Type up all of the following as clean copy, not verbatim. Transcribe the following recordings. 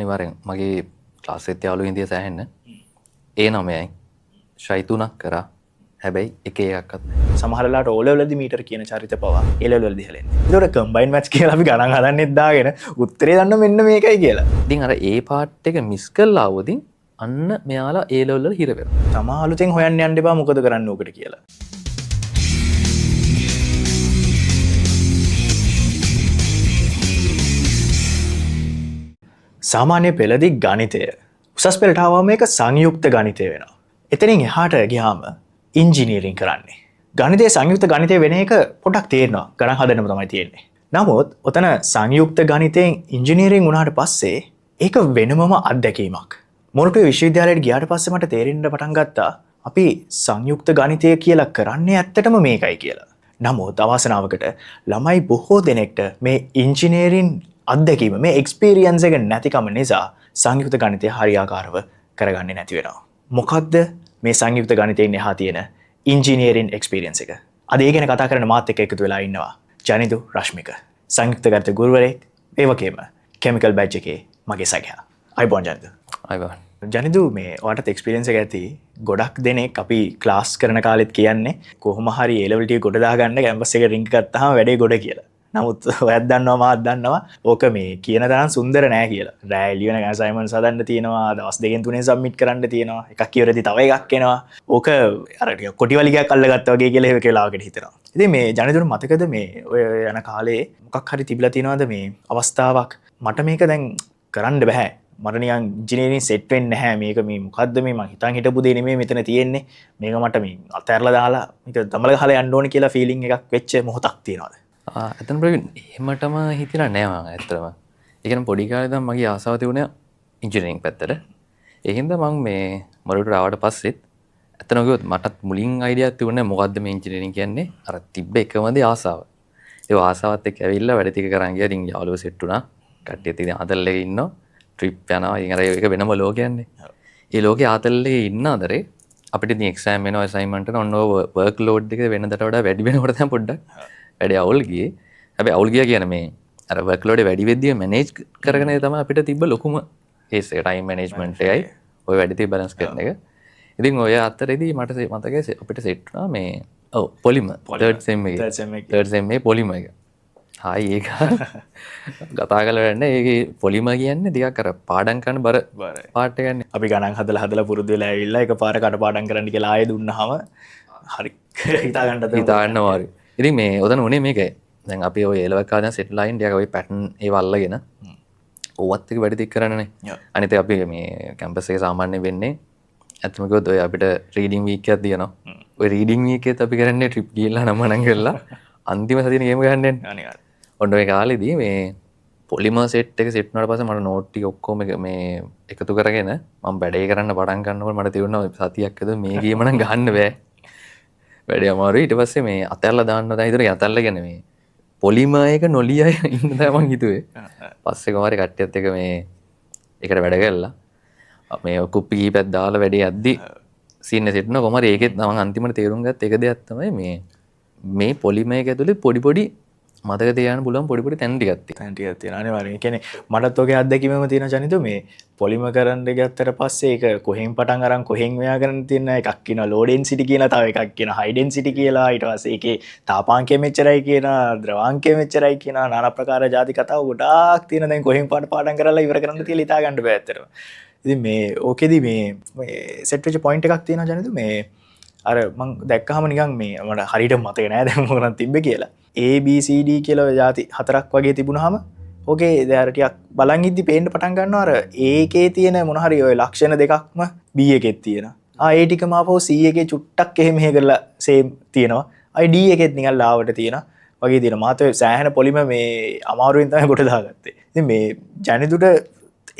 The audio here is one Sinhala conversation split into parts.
අනිවාර්යෙන් මගේ ක්ලාස් එකේ යාළුවෝ හිටිය සෑහෙන්න. ඒ 9යි ෂයි 3ක් කරා. හැබැයි එක එකක්වත් නෑ. සමහර වෙලාවට O level වලදී මීටර් කියන චරිත පවා A level වලදී හැලෙන්නේ. ඒතකොට කම්බයින් මැත්ස් කියලා අපි ගණන් හදන්නෙත් දාගෙන උත්තරේ දන්න මෙන්න මේකයි කියලා. ඉතින් අර ඒ පාර්ට් එක මිස් කරලා આવොත් අන්න මෙයාලා A level වල හිර වෙනවා. තමා අලුතෙන් හොයන්න යන්න එපා මොකද කරන්න ඕකට කියලා. සාමාන්‍ය පෙළදී ගණිතය උසස් පෙළට ආවම මේක සංයුක්ත ගණිතය වෙනවා. එතනින් එහාට ගියාම ඉංජිනේරින් කරන්නේ. ගණිතයේ සංයුක්ත ගණිතය වෙන එක පොඩක් තේරෙනවා. ගණන් හදන්නම තමයි තියෙන්නේ. නමුත් ඔතන සංයුක්ත ගණිතයෙන් ඉංජිනේරින් වුණාට පස්සේ ඒක වෙනමම අත්දැකීමක්. මොරටුවේ විශ්වවිද්‍යාලයට ගියාට පස්සේ මට තේරෙන්න පටන් ගත්තා අපි සංයුක්ත ගණිතය කියලා කරන්නේ ඇත්තටම මේකයි කියලා. නමුත් අවාසනාවකට ළමයි බොහෝ දෙනෙක්ට මේ ඉංජිනේරින් අත්දැකීම මේ එක්ස්පීරියන්ස් එක නැතිකම නිසා සංයුක්ත ගණිතය හරියාකාරව කරගන්නේ නැති වෙනවා. මොකක්ද මේ සංයුක්ත ගණිතයෙන් එහා තියෙන ඉංජිනේරින් එක්ස්පීරියන්ස් එක? අද ඒ ගැන කතා කරන මාත් එක්ක එකතු වෙලා ඉන්නවා ජනිදු රශ්මික, සංයුක්ත ගණිත ගුරුවරයෙක්, ඒ වගේම කෙමිකල් බැච් එකේ මගේ සගයා. අයිබෝන් ජනිදු. අයිබෝන්. ජනිදු, මේ ඔයාටත් එක්ස්පීරියන්ස් එක ඇති. ගොඩක් දෙනෙක් අපි ක්ලාස් කරන කාලෙත් කියන්නේ කොහොම හරි ඒ ලෙවල් ටික ගොඩ දාගන්න කැම්පස් එකේ රින්ග් ගත්තාම වැඩේ ගොඩ කියලා. නමුත් ඔයත් දන්නවා මාත් දන්නවා ඕක මේ කියන තරම් සුන්දර නෑ කියලා. රෑ එළි වෙනකන් අසයින්මන්ට්ස් හදන්න තියෙනවා, දවස් දෙකෙන් තුනෙන් සබ්මිට් කරන්න තියෙනවා, එකක් ඉවරදී තව එකක් එනවා. ඕක අර ටිකක් කොටි වලිගයක් අල්ලගත්තා වගේ කියලා එහෙම වෙලාවකට හිතෙනවා. ඉතින් මේ ජනිදුර මතකද මේ ඔය යන කාලේ මොකක් හරි තිබිලා තියෙනවද මේ අවස්ථාවක් මට මේක දැන් කරන්න බෑ, මට නිකන් ඉංජිනේරින් සෙට් වෙන්නේ නැහැ, මේක මේ මොකද්ද මේ මං හිතන් හිටපු දේ නෙමෙයි මෙතන තියෙන්නේ, මේක මට මේ අතහැරලා දාලා මේක දමල ගහලා යන්න ඕනේ කියලා ෆීලිං එකක් වෙච්ච මොහොතක් තියෙනවද? ඇත්තටම ප්‍රවීන් එහෙමටම හිතිලා නෑ මං ඇත්තටම. ඒ කියන්නේ පොඩි කාලේ ඉඳන් මගේ ආසාව තිබුණේ ඉංජිනේරින් පැත්තට. ඒ හින්දා මං මේ මොරටුවට ආවට පස්සෙත් ඇත්තටම කිව්වොත් මටත් මුලින් අයිඩියක් තිබුණේ නෑ මොකද්ද මේ ඉංජිනේරින් කියන්නේ. අර තිබ්බ එකම දේ ආසාව. ඒ ආසාවත් එක්ක ඇවිල්ලා වැඩ ටික කරන් ගියා. ඉතින් යාළුවෝ සෙට් වුණා. කට්ටියත් ඉතින් ආතල් එකේ ඉන්නවා. ට්‍රිප් යනවා. ඉතින් අර ඒක වෙනම ලෝකයක්නේ. ඒ ලෝකේ ආතල් එකේ ඉන්න අතරේ අපිට ඉතින් එක්සෑම් වෙනවා, අසයින්මන්ට් වෙනවා. ඔන්න ඔය වර්ක් ලෝඩ් එක වෙනදට වඩා වැඩි වෙනකොට තමයි පොඩ්ඩක් වැඩේ අවුල් ගියේ. හැබැයි අවුල් ගියා කියන්නේ මේ අර වර්ක් ලෝඩ් එක වැඩි වෙද්දී මැනේජ් කරගෙන තමයි අපිට තිබ්බ ලොකුම කේස් එක, ටයිම් මැනේජ්මන්ට් එකයි ඔය වැඩි ටික බැලන්ස් කරන එක. ඉතින් ඔය අතරේදී මට මතකයි අපිට සෙට් වුණා මේ ඔව් පොලිමර් තර්ඩ් සෙම් එකේ. තර්ඩ් සෙම් එකේ. තර්ඩ් සෙම් එකේ පොලිමර් එක. ආයි ඒක කතා කරලා වැඩ නෑ. ඒකේ පොලිමර් කියන්නේ ටිකක් අර පාඩම් කරන බර බරයි. පාට් එකක් නේ. අපි ගණන් හදලා හදලා පුරුදු වෙලා ඇවිල්ලා එකපාර කටපාඩම් කරන්න කියලා ආයෙ දුන්නාම හරි හිතා ගන්නත් බැහැ. හිතා ගන්න අමාරුයි. ඉතින් මේ ඔතන උනේ මේකයි. දැන් අපි ඔය ඒ ලෙවල් කාලේ දැන් සෙට් ලයින් ටිකක් ඔය පැටර්න් ඒව අල්ලගෙන ඕවත් එක වැඩි ටික කරන්නනේ. අනිත් එක අපි මේ කැම්පස් එකේ සාමාන්‍යයෙන් වෙන්නේ ඇත්තම කිව්වොත් ඔය අපිට රීඩින් වීක් එකක් තියෙනවා. ඔය රීඩින් වීක් එකෙත් අපි කරන්නේ ට්‍රිප් ගිහිල්ලා නම නම් කරලා අන්තිම සතියේ ගේම ගහන්න යන්නේ. අනිවාර්යයෙන්. ඔන්න ඔය කාලෙදී මේ පොලිමර් සෙට් එක සෙට් වුණාට පස්සේ මට නෝට් ටික ඔක්කොම එක මේ එකතු කරගෙන මම වැඩේ කරන්න පටන් ගන්නකොට මට තේරුණා ඔය සතියක් ඇතුළත මේ ගේම නම් ගහන්න බෑ. වැඩේ අමාරුයි. ඊට පස්සේ මේ අතැරලා දාන්න දැන් හිතුණා අතැරලා කියන්නේ මේ පොලිමර් එක නොලිය ඉන්න තමයි මං හිතුවේ. පස්සේ කොහොම හරි කට්ටියත් එක්ක මේ එකට වැඩ කරලා මේ කුප්පි කීපයක් දාලා වැඩේ යද්දි සීන් එක සෙට් වුණා. කොහොම හරි ඒකෙත් මං අන්තිමට තේරුම් ගත්ත එක දෙයක් තමයි මේ පොලිමර් එක ඇතුලේ පොඩි පොඩි මතක තියාගන්න පුළුවන් පොඩි පොඩි තැන් ටිකක් තියෙනවා. තැන් ටිකක් තියෙනවා අනිවාර්යෙන්. ඒ කියන්නේ මටත් ඔගේ අත්දැකීමම තියෙන ජනිතු මේ පොලිමර් කරන්න ගත්තට පස්සේ ඒක කොහෙන් පටන් අරන් කොහෙන් මෙයා කරන්න තියෙන එකක් කියනවා ලෝ ඩෙන්සිටි කියලා, තව එකක් කියනවා හයි ඩෙන්සිටි කියලා, ඊට පස්සේ ඒකේ තාපාංකය මෙච්චරයි කියනවා, ද්‍රවාංකය මෙච්චරයි කියනවා, নানা ප්‍රකාර ಜಾති කතාව ගොඩාක් තියෙන. දැන් කොහෙන් පාඩම් කරලා ඉවර කරන්න කියලා හිතා ගන්න බෑ ඇත්තටම. ඉතින් මේ ඕකෙදි මේ සෙට් වෙච්ච පොයින්ට් එකක් තියෙනවා ජනිතු. මේ අර මං දැක්කහම නිකන් මේ මට හරියට මතක නෑ දැන් මොකක්ද තිබ්බේ කියලා. A B C D කියලා ඔය ಜಾති හතරක් වගේ තිබුණාම ඕකේ දැන් අර ටිකක් බලන් ඉද්දි පේන්න පටන් ගන්නවා අර A එකේ තියෙන මොන හරි ඔය ලක්ෂණ දෙකක්ම B එකෙත් තියෙනවා. ඒ ටිකම ආපහු C එකේ චුට්ටක් එහෙ මෙහෙ කරලා සේම් තියෙනවා. D එකෙත් නිකන් ලාවට තියෙනවා වගේ තියෙනවා. මාත් ඔය සෑහෙන පොලිම මේ අමාරුවෙන් තමයි ගොඩ දාගත්තේ. ඉතින් මේ ජනිදුට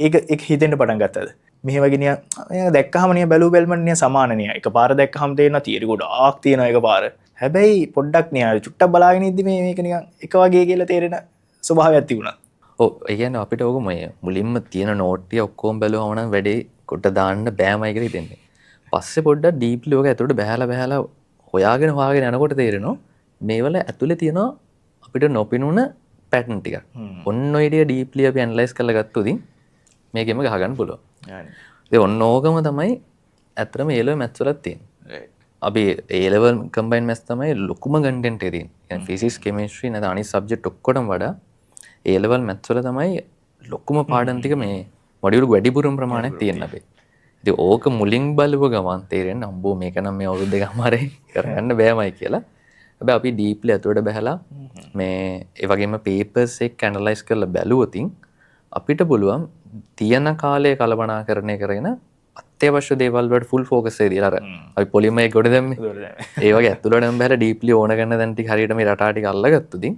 ඒක හිතෙන්න පටන් ගත්තද? මෙහෙ වගේ නිකන් මෙයා දැක්කහම නිකන් බැලූ බැලමට නිකන් සමාන නිකන්. එකපාර දැක්කහම තේරෙනවා තියරි ගොඩාක් තියෙනවා එකපාර. හැබැයි පොඩ්ඩක් නිකන් චුට්ටක් බලාගෙන ඉද්දි මේක නිකන් එක වගේ කියලා තේරෙන ස්වභාවයක් තිබුණා. ඔව්, ඒ කියන්නේ අපිට ඕක මේ මුලින්ම තියෙන නෝට් ටික ඔක්කොම බැලුවම නම් වැඩේ කොට දාන්න බෑමයි කියලා හිතෙන්නේ. පස්සේ පොඩ්ඩක් ඩීප්ලි ඕක ඇතුළට බහැලා බහැලා හොයාගෙන හොයාගෙන යනකොට තේරෙනවා මේවල ඇතුලේ තියෙනවා අපිට නොපෙනුන පැටර්න් ටිකක්. ඔන්න ඔය ටික ඩීප්ලි අපි ඇනලයිස් කරලා ගත්තොත් ඉතින් මේකෙම ගහගන්න පුළුවන්. ඉතින් ඔන්න ඕකම තමයි ඇත්තටම ඒ ලෙවල් මැත්ස් වලත් තියෙන්නේ. අපි ඒ ලෙවල් කම්බයින් මැත්ස් තමයි ලොකුම කන්ටෙන්ට් එක තියෙන්නේ. කියන්නේ ෆිසික්ස්, කෙමිස්ට්‍රි නැත්නම් අනිත් සබ්ජෙක්ට් ඔක්කොටම වඩා ඒ ලෙවල් මැත්ස් වල තමයි ලොකුම පාඩම් ටික මේ මොඩියුල් වැඩිපුරම ප්‍රමාණයක් තියෙන අපේ. ඉතින් ඕක මුලින් බලුව ගමන් තේරෙන්නේ අම්බෝ මේක නම් මේ අවුරුදු දෙකමාරේ කරගන්න බෑමයි කියලා. හැබැයි අපි ඩීප්ලි ඇතුළට බහැලා මේ ඒ වගේම පේපර්ස් එක්ක ඇනලයිස් කරලා බැලුවොතින් අපිට පුළුවන් තියෙන කාලය කළමනාකරණය කරගෙන අත්‍යවශ්‍ය දේවල් වලට ෆුල් ෆෝකස් එක දීලා අර අපි පොලිමර් එක ගොඩ දැම්මේ. ඒ වගේ ඇතුළටම බහැලා ඩීප්ලි ඕන කරන තැන් ටික හරියට මේ රටා ටික අල්ලගත්තොත්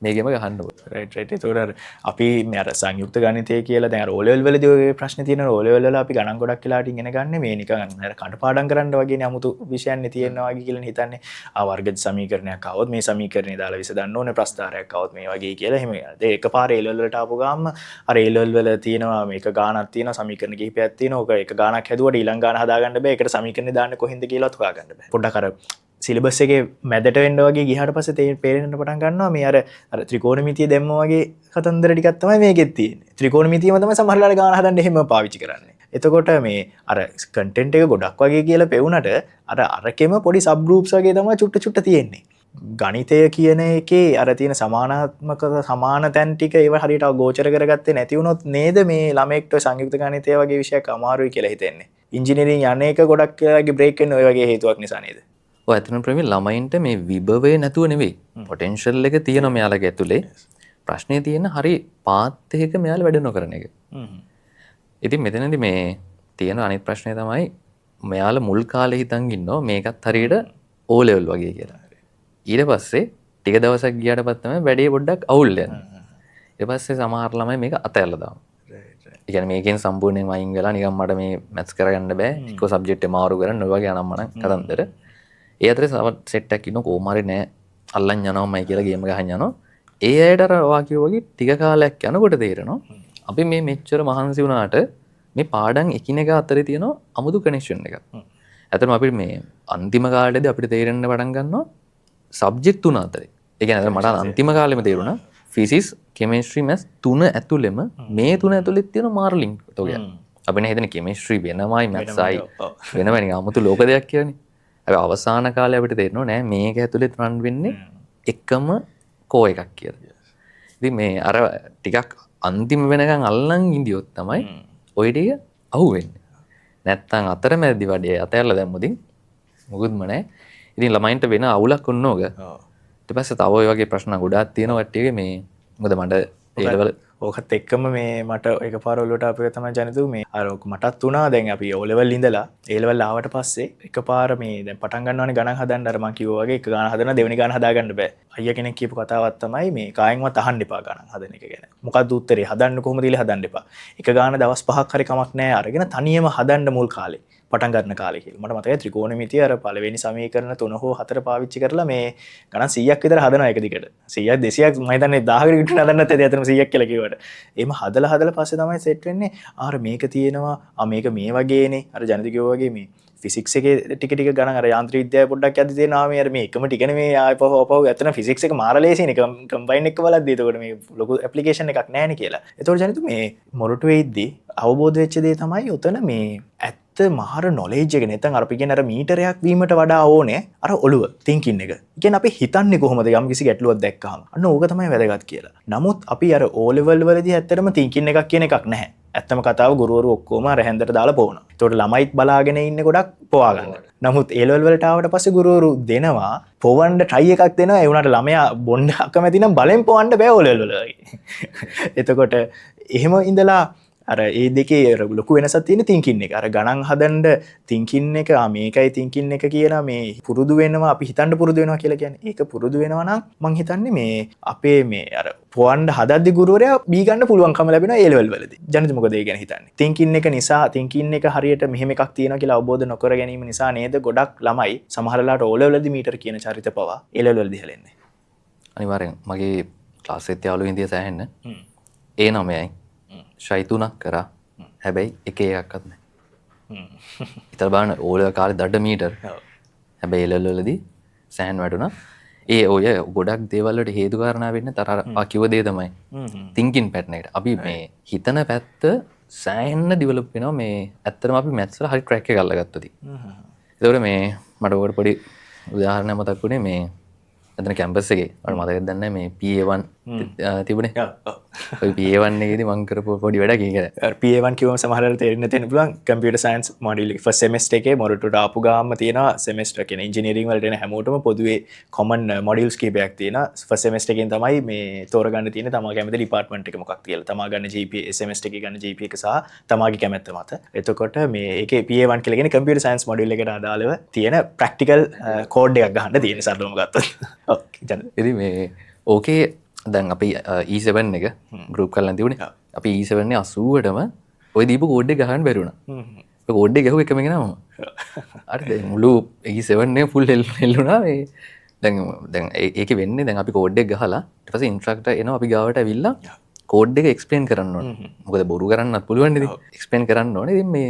මේකෙම ගහන්න ඕන. Right right. ඒතකොට අර අපි මේ අර සංයුක්ත ගණිතය කියලා දැන් අර O level වලදී ඔය ප්‍රශ්නේ තියෙනවා. O level වල අපි ගණන් ගොඩක් වෙලාවට ඉගෙන ගන්න මේ නිකන් අර කටපාඩම් කරන්න වගේනේ අමුතු විෂයන් තියෙනවා වගේ කියලා හිතන්නේ. ආ වර්ගජ සමීකරණයක් ආවොත් මේ සමීකරණය දාලා විසඳන්න ඕනේ, ප්‍රස්ථාරයක් ආවොත් මේ වගේ කියලා එහෙම. ඒ එකපාර A level වලට ආපු ගාම අර A level වල තියෙනවා මේක ගාණක් තියෙනවා, සමීකරණ කිහිපයක් තියෙනවා. ඕක එක ගාණක් හැදුවට ඊළඟ ගාණ හදාගන්න බෑ. ඒකට සමීකරණේ දාන්න කොහෙන්ද කියලාත් හොයාගන්න බෑ. පොඩ්ඩක් අර සිලබස් එකේ මැදට වෙන්න වගේ ගියාට පස්සේ තේරෙන්න පටන් ගන්නවා මේ අර අර ත්‍රිකෝණමිතිය දැම්ම වගේ කතන්දර ටිකක් තමයි මේකෙත් තියෙන්නේ. ත්‍රිකෝණමිතියම තමයි සමහර වෙලාවට ගාන හදන්න එහෙම පාවිච්චි කරන්නේ. එතකොට මේ අර කන්ටෙන්ට් එක ගොඩක් වගේ කියලා පෙවුනට අර අරකෙම පොඩි සබ් ගෲප්ස් වගේ තමයි චුට්ට චුට්ට තියෙන්නේ. ගණිතය කියන එකේ අර තියෙන සමානාත්මක සමාන තැන් ටික ඒව හරියට ගෝචර කරගත්තේ නැති වුණොත් නේද මේ ළමයෙක්ට සංයුක්ත ගණිතය වගේ විෂයක් අමාරුයි කියලා හිතෙන්නේ. ඉංජිනේරින් යන එක ගොඩක් වෙලාවගේ බ්‍රේක් වෙන්නේ ඔය වගේ හේතුවක් නිසා නේද? ඔය ඇත්තටම ප්‍රවීන් ළමයින්ට මේ විභවය නැතුව නෙවෙයි, පොටෙන්ෂල් එක තියෙනවා මෙයාලගේ ඇතුලේ. ප්‍රශ්නේ තියෙන හරි පාත් එකක මෙයාලා වැඩ නොකරන එක. ඉතින් මෙතනදී මේ තියෙන අනිත් ප්‍රශ්නේ තමයි මෙයාලා මුල් කාලේ හිතන් ඉන්නවා මේකත් හරියට O level වගේ කියලා. ඊට පස්සේ ටික දවසක් ගියාට පස්සේ තමයි වැඩේ පොඩ්ඩක් අවුල් යන්නේ. ඊට පස්සේ සමහර ළමයි මේක අතහැරලා දානවා. ඒ කියන්නේ මේකෙන් සම්පූර්ණයෙන්ම අයින් වෙලා නිකන් මට මේ මැත්ස් කරගන්න බෑ, එක්කෝ සබ්ජෙක්ට් එක මාරු කරන්න ඔය වගේ අනම්මනම් කතන්දර. ඒ අතරේ තවත් සෙට් එකක් ඉන්නවා කොහොම හරි නෑ අල්ලන් යනවාමයි කියලා ගේම ගහන් යනවා. ඒ අයට අර ඔයා කිව්වා වගේ ටික කාලයක් යනකොට තේරෙනවා අපි මේ මෙච්චර මහන්සි වුණාට මේ පාඩම් එකිනෙක අතරේ තියෙන අමුතු කනෙක්ෂන් එකක්. ඇත්තටම අපි මේ අන්තිම කාලේදී අපිට තේරෙන්න පටන් ගන්නවා සබ්ජෙක්ට් තුන අතරේ. ඒ කියන්නේ මට අන්තිම කාලෙම තේරුණා ෆිසික්ස්, කෙමිස්ට්‍රි, මැත්ස් තුන ඇතුළෙම මේ තුන ඇතුළෙත් තියෙන මාර ලින්ක් තෝගයක්. අපි නේ හිතන්නේ කෙමිස්ට්‍රි වෙනමයි මැත්සයි වෙනමයි නිකන් අමුතු ලෝක දෙයක් කියලානේ. හැබැයි අවසාන කාලේ අපිට තේරෙනවා නෑ මේක ඇතුළෙත් රන් වෙන්නේ එකම කෝ එකක් කියලා. ඉතින් මේ අර ටිකක් අන්තිම වෙනකන් අල්ලන් ඉඳියොත් තමයි ඔය ටික අහුවෙන්නේ. නැත්තම් අතරමැදි වැඩේ අතහැරලා දැම්මොතින් මොකුත්ම නෑ. ඉතින් ළමයින්ට වෙන අවුලක් ඔන්න ඕක. ඊට පස්සේ තව ඔය වගේ ප්‍රශ්න ගොඩාක් තියෙනවා කට්ටියගේ මේ මොකද මට ඒ ලෙවල් ඕකත් එක්කම මේ මට එකපාර ඔලුවට ආපු එක තමයි ජනිතු මේ අර ඔක මටත් වුණා. දැන් අපි O level ඉඳලා A level ආවට පස්සේ එකපාර මේ දැන් පටන් ගන්නවනේ ගණන් හදන්න. අර මං කිව්වා වගේ එක ගණන් හදනවා දෙවෙනි ගණන් හදාගන්න බෑ. අයියා කෙනෙක් කියපු කතාවක් තමයි මේ කායෙන්වත් අහන්න එපා ගණන් හදන එක ගැන. මොකද්ද උත්තරේ හදන්න කොහොමද කියලා හදන්න එපා. එක ගාන දවස් 5ක් හරි කමක් නෑ අරගෙන තනියම හදන්න මුල් කාලේ පටන් ගන්න කාලේ කියලා. මට මතකයි ත්‍රිකෝණමිතිය අර පළවෙනි සමීකරණ 3 හෝ 4 පාවිච්චි කරලා මේ ගණන් 100ක් විතර හදනවා එක දිගට. 100ක් 200ක් මම හිතන්නේ 1000කට විතර හදන්නත් ඇති අතනම 100ක් කියලා කිව්වට. එහෙම හදලා හදලා පස්සේ තමයි සෙට් වෙන්නේ. ආර මේක තියෙනවා, ආ මේක මේ වගේනේ. අර ජනිත කිව්වා වගේ මේ ෆිසික්ස් එකේ ටික ටික ගණන් අර යාන්ත්‍රික විද්‍යාවේ පොඩ්ඩක් යද්දි තේරෙනවා මේ අර මේ එකම ටික නෙමෙයි ආයෙ පහව පහව ඇත්තටම ෆිසික්ස් එක මාර ලේසියිනේ කම්බයින් එක බලද්දි. එතකොට මේ ලොකු ඇප්ලිකේෂන් එකක් නෑනේ කියලා. එතකොට ජනිත මේ මොරටුවේ ඉද්දි අවබෝධ වෙච්ච දේ තමයි ඔතන මේ ඇත්ත මාර නොලෙජ් එක නැත්නම් අර අපි කියන අර මීටරයක් වීමට වඩා ඕනේ අර ඔළුව තින්කින් එක. ඒ කියන්නේ අපි හිතන්නේ කොහොමද යම් කිසි ගැටලුවක් දැක්කහම. අන්න ඕක තමයි වැදගත් කියලා. නමුත් අපි අර O level වලදී ඇත්තටම තින්කින් එකක් කියන එකක් නැහැ. ඇත්තම කතාව ගුරුවරු ඔක්කොම අර හැන්දට දාලා පොවනවා. ඒතකොට ළමයිත් බලාගෙන ඉන්නේ ගොඩක් පොවා ගන්න. නමුත් A level වලට ආවට පස්සේ ගුරුවරු දෙනවා පොවන්න try එකක් දෙනවා. ඒ වුණාට ළමයා බොන්න අකමැති නම් බලෙන් පොවන්න බෑ O level වල වගේ. එතකොට එහෙම ඉඳලා අර ඒ දෙකේ අර ලොකු වෙනසක් තියෙන තින්කින් එක. අර ගණන් හදන්න තින්කින් එක, ආ මේකයි තින්කින් එක කියලා මේ පුරුදු වෙනවා, අපි හිතන්න පුරුදු වෙනවා කියලා කියන්නේ. ඒක පුරුදු වෙනවා නම් මං හිතන්නේ මේ අපේ මේ අර පොවන්න හදද්දි ගුරුවරයා බී ගන්න පුළුවන්කම ලැබෙනවා ඒ ලෙවල් වලදී. ජනිත මොකද ඒ ගැන හිතන්නේ? තින්කින් එක නිසා, තින්කින් එක හරියට මෙහෙම එකක් තියෙනවා කියලා අවබෝධ නොකර ගැනීම නිසා නේද ගොඩක් ළමයි සමහර වෙලාවට O level වලදී මීටර කියන චරිත පවා ඒ ලෙවල් වලදී හැලෙන්නේ. අනිවාර්යෙන් මගේ ක්ලාස් එකේ යාළුවෝ හිටිය සෑහෙන්න. ඒ නමයයි ෂයි තුනක් කරා. හැබැයි එක එකක්වත් නෑ. ඉතින් බලන්න O level කාලේ දඩ මීටර. හැබැයි A level වලදී සෑහෙන වැටුණා. ඒ ඔය ගොඩක් දේවල් වලට හේතු කාරණා වෙන්නේ තර අර ආ කිව්ව දේ තමයි. තින්කින් පැටර්න් එකට. අපි මේ හිතන පැත්ත සෑහෙන්න ඩෙවලොප් වෙනවා මේ ඇත්තටම අපි මැත්ස් වල හරි ට්‍රැක් එක අල්ලගත්තොත්. ඒතකොට මේ මට ඔකට පොඩි උදාහරණයක් මතක් වුණේ මේ එතන කැම්පස් එකේ මට මතකද දන්නේ නැහැ මේ PA1 තිබුණේ. ඔය PA1 එකේදී මං කරපු පොඩි වැඩක් ඒක. අර PA1 කිව්වම සමහර වෙලාවට තේරෙන්න තියෙන පුළුවන් කම්පියුටර් සයන්ස් මොඩියුල් එක ෆස්ට් සෙමෙස්ටර් එකේ මොරටුවට ආපු ගාම තියෙනවා සෙමෙස්ටර් කියන්නේ ඉන්ජිනියරින් වලට එන හැමෝටම පොදුවේ කොමන් මොඩියුල්ස් කීපයක් තියෙනවා. ෆස්ට් සෙමෙස්ටර් එකෙන් තමයි මේ තෝරගන්න තියෙන්නේ තමා කැමති ඩිපාර්ට්මන්ට් එක මොකක්ද කියලා. තමා ගන්න GPA semester එකේ ගන්න GPA එක සහ තමාගේ කැමැත්ත මත. එතකොට මේ ඒකේ PA1 කියලා කියන්නේ කම්පියුටර් සයන්ස් මොඩියුල් එකට අදාළව තියෙන ප්‍රැක්ටිකල් කෝඩ් එකක් ගහන්න තියෙන සරලවම ගත්තොත්. ඔව් හිතන්න. ඉතින් මේ ඕකේ දැන් අපි E7 එක ගෲප් කරලා තිබුණේ. අපි E7 එකේ 80ටම ඔය දීපු කෝඩ් එක ගහන්න බැරි වුණා. ඔය කෝඩ් එක ගැහුව එකම කෙනා මම. හරි දැන් මුළු E7 එක ෆුල් හෙල් වුණා මේ දැන් දැන් ඒකේ වෙන්නේ දැන් අපි කෝඩ් එක ගහලා ඊට පස්සේ ඉන්ස්ට්‍රක්ටර් එනවා අපි ගාවට ඇවිල්ලා කෝඩ් එක එක්ස්ප්ලේන් කරන්න ඕනේ. මොකද බොරු කරන්නත් පුළුවන් ඉතින්. එක්ස්ප්ලේන් කරන්න ඕනේ. ඉතින් මේ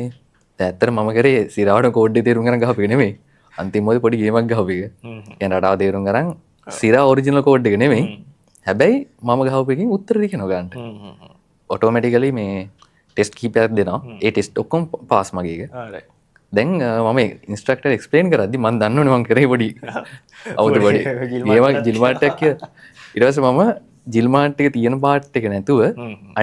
දැන් ඇත්තට මම කරේ සිරාවට කෝඩ් එක තේරුම් ගන්න ගහපු එක නෙමෙයි. අන්තිම මොහොතේ පොඩි ගේමක් ගහපු එක. කියන්නේ රටාව තේරුම් අරන් සිරා ඔරිජිනල් කෝඩ් එක නෙමෙයි. හැබැයි මම ගහපු එකකින් උත්තර දෙනවා ගන්නට. ඔටෝමැටිකලි මේ ටෙස්ට් කීපයක් දෙනවා. ඒ ටෙස්ට් ඔක්කොම පාස් මගේ එක. දැන් මම ඉන්ස්ට්‍රක්ටර් එක්ස්ප්ලේන් කරද්දි මං දන්නවනේ මං කරේ පොඩි අවුද පොඩි ගේමක් ජිල් මාට් එකක් කියලා. ඊට පස්සේ මම ජිල් මාට් එක තියෙන පාර්ට් එක නැතුව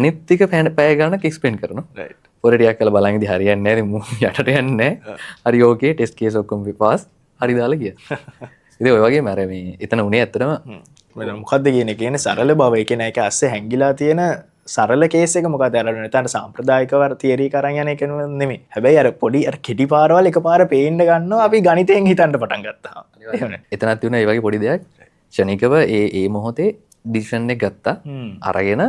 අනිත් එක පැය ගාණක් එක්ස්ප්ලේන් කරනවා. පොර ටිකක් කරලා බලන් ඉතින් හරියන්නේ නැහැ. ඉතින් මූ යටට යන්නේ නැහැ. හරි ඕකේ ටෙස්ට් කේස් ඔක්කොම පාස්. හරි දාලා ගියා. ඉතින් ඔය වගේම අර මේ එතන උනේ ඇත්තටම මොකද්ද කියන එක කියන්නේ සරල බව. ඒ කියන්නේ ඒක ඇස්සේ හැංගිලා තියෙන සරල කේස් එක මොකද්ද? අර නැත්නම් සාම්ප්‍රදායිකව අර තියරි කරන් යන එක නෙමෙයි. හැබැයි අර පොඩි අර කෙටි පාරවල් එකපාර පේන්න ගන්නවා අපි ගණිතයෙන් හිතන්න පටන් ගත්තා. එහෙමනේ. එතනත් තිබුණා ඒ වගේ පොඩි දෙයක්. ක්ෂණිකව ඒ ඒ මොහොතේ ඩිසිෂන් එක ගත්තා. අරගෙන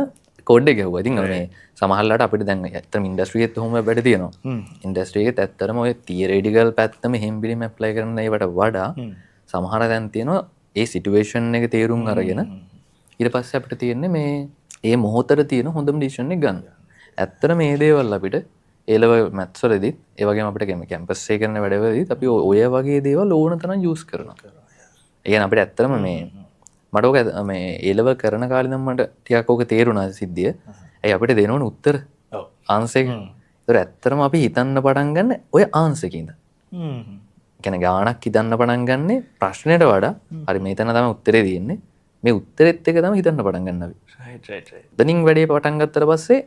කෝඩ් එක ගැහුවා. ඉතින් මේ සමහරලාට අපිට දැන් ඇත්තටම ඉන්ඩස්ට්‍රි එකෙත් ඔහොම වැඩ තියෙනවා. ඉන්ඩස්ට්‍රි එකෙත් ඇත්තටම ඔය තියරිටිකල් පැත්තම එහෙම් පිළිම ඇප්ලයි කරන ඒවට වඩා සමහර දැන් තියෙනවා ඒ සිටුේෂන් එක තේරුම් අරගෙන ඊට පස්සේ අපිට තියෙන්නේ මේ ඒ මොහොතට තියෙන හොඳම ඩිසිෂන් එක ගන්න. ඇත්තටම මේ දේවල් අපිට ඒ ලෙවල් මැත්ස් වලදීත් ඒ වගේම අපිට කැම්පස් එකේ කරන වැඩවලදීත් අපි ඔය වගේ දේවල් ඕන තරම් යූස් කරනවා. ඒ කියන්නේ අපිට ඇත්තටම මේ මට ඕක මේ ඒ ලෙවල් කරන කාලේ නම් මට ටිකක් ඕක තේරුණා සිද්ධිය. ඇයි අපිට දෙන ඕන උත්තර ආන්සර් එක. ඒතර ඇත්තටම අපි හිතන්න පටන් ගන්න ඔය ආන්සර් එකේ ඉඳන්. ඒ කියන්නේ ගාණක් හිතන්න පටන් ගන්නෙ ප්‍රශ්නෙට වඩා හරි මේ තැන තමයි උත්තරේ තියෙන්නේ. මේ උත්තරෙත් එක තමයි හිතන්න පටන් ගන්න අපි. Right right right. එතනින් වැඩේ පටන් ගත්තට පස්සේ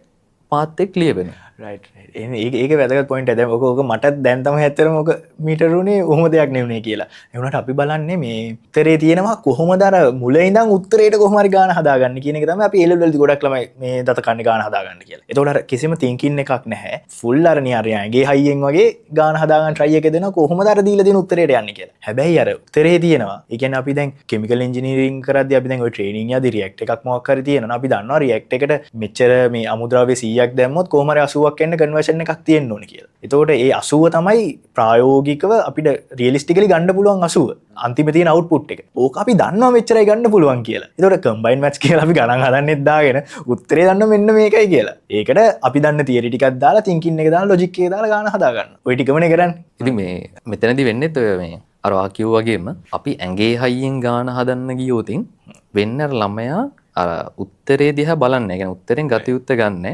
පාත් එක ක්ලියර් වෙනවා. Right right. එහෙනම් ඒක වැදගත් පොයින්ට් එක. දැන් ඔක මටත් දැන් තමයි ඇත්තටම ඔක මීටර් උනේ ඔහොම දෙයක් නෙවුනේ කියලා. ඒ වුණාට අපි බලන්නේ මේ උත්තරේ තියෙනවා කොහොමද අර මුල ඉඳන් උත්තරේට කොහොම හරි ගාන හදාගන්න කියන එක තමයි අපි ඒ ලෙවල් වලදී ගොඩක් ළමයි මේ දත කන්නේ ගාන හදාගන්න කියලා. එතකොට අර කිසිම තින්කින් එකක් නැහැ. ෆුල් අර නිකන් අර ඇඟේ හයියෙන් වගේ ගාන හදාගන්න try එක දෙනවා කොහොමද අර දීලා දෙන උත්තරේට යන්නේ කියලා. හැබැයි අර උත්තරේ තියෙනවා. ඒ කියන්නේ අපි දැන් කෙමිකල් ඉන්ජිනියරින් කරද්දී අපි දැන් ඔය ට්‍රේනින් යද්දී රියැක්ට් එකක් මොකක් හරි තියෙනවා. අපි දන්නවා රියැක්ට් එකට මෙච්චර මේ අමුද්‍රව්‍ය 100ක් දැම්මොත් කොහොම හරි 80ක් එන්න කන්වර්ෂන් එකක් තියෙන්න ඕනේ කියලා. එතකොට ඒ 80 තමයි ප්‍රායෝගිකව අපිට රියලිස්ටිකලි ගන්න පුළුවන් 80. අන්තිම තියෙන අවුට්පුට් එක. ඕක අපි දන්නවා මෙච්චරයි ගන්න පුළුවන් කියලා. එතකොට කම්බයින් මැත්ස් කියලා අපි ගණන් හදන්නෙත් දාගෙන උත්තරේ දන්නවා මෙන්න මේකයි කියලා. ඒකට අපි දන්න තියරි ටිකක් දාලා තින්කින් එක දාලා ලොජික් එක දාලා ගාන හදා ගන්න. ඔය ටිකමනේ කරන්නේ. ඉතින් මේ මෙතනදී වෙන්නේත් ඔය මේ අර ඔයා කිව්වා වගේම අපි ඇඟේ හයියෙන් ගාන හදන්න ගියොතින් වෙන්නේ අර ළමයා අර උත්තරේ දිහා බලන්නේ. ඒ කියන්නේ උත්තරෙන් ගත යුත්ත ගන්න.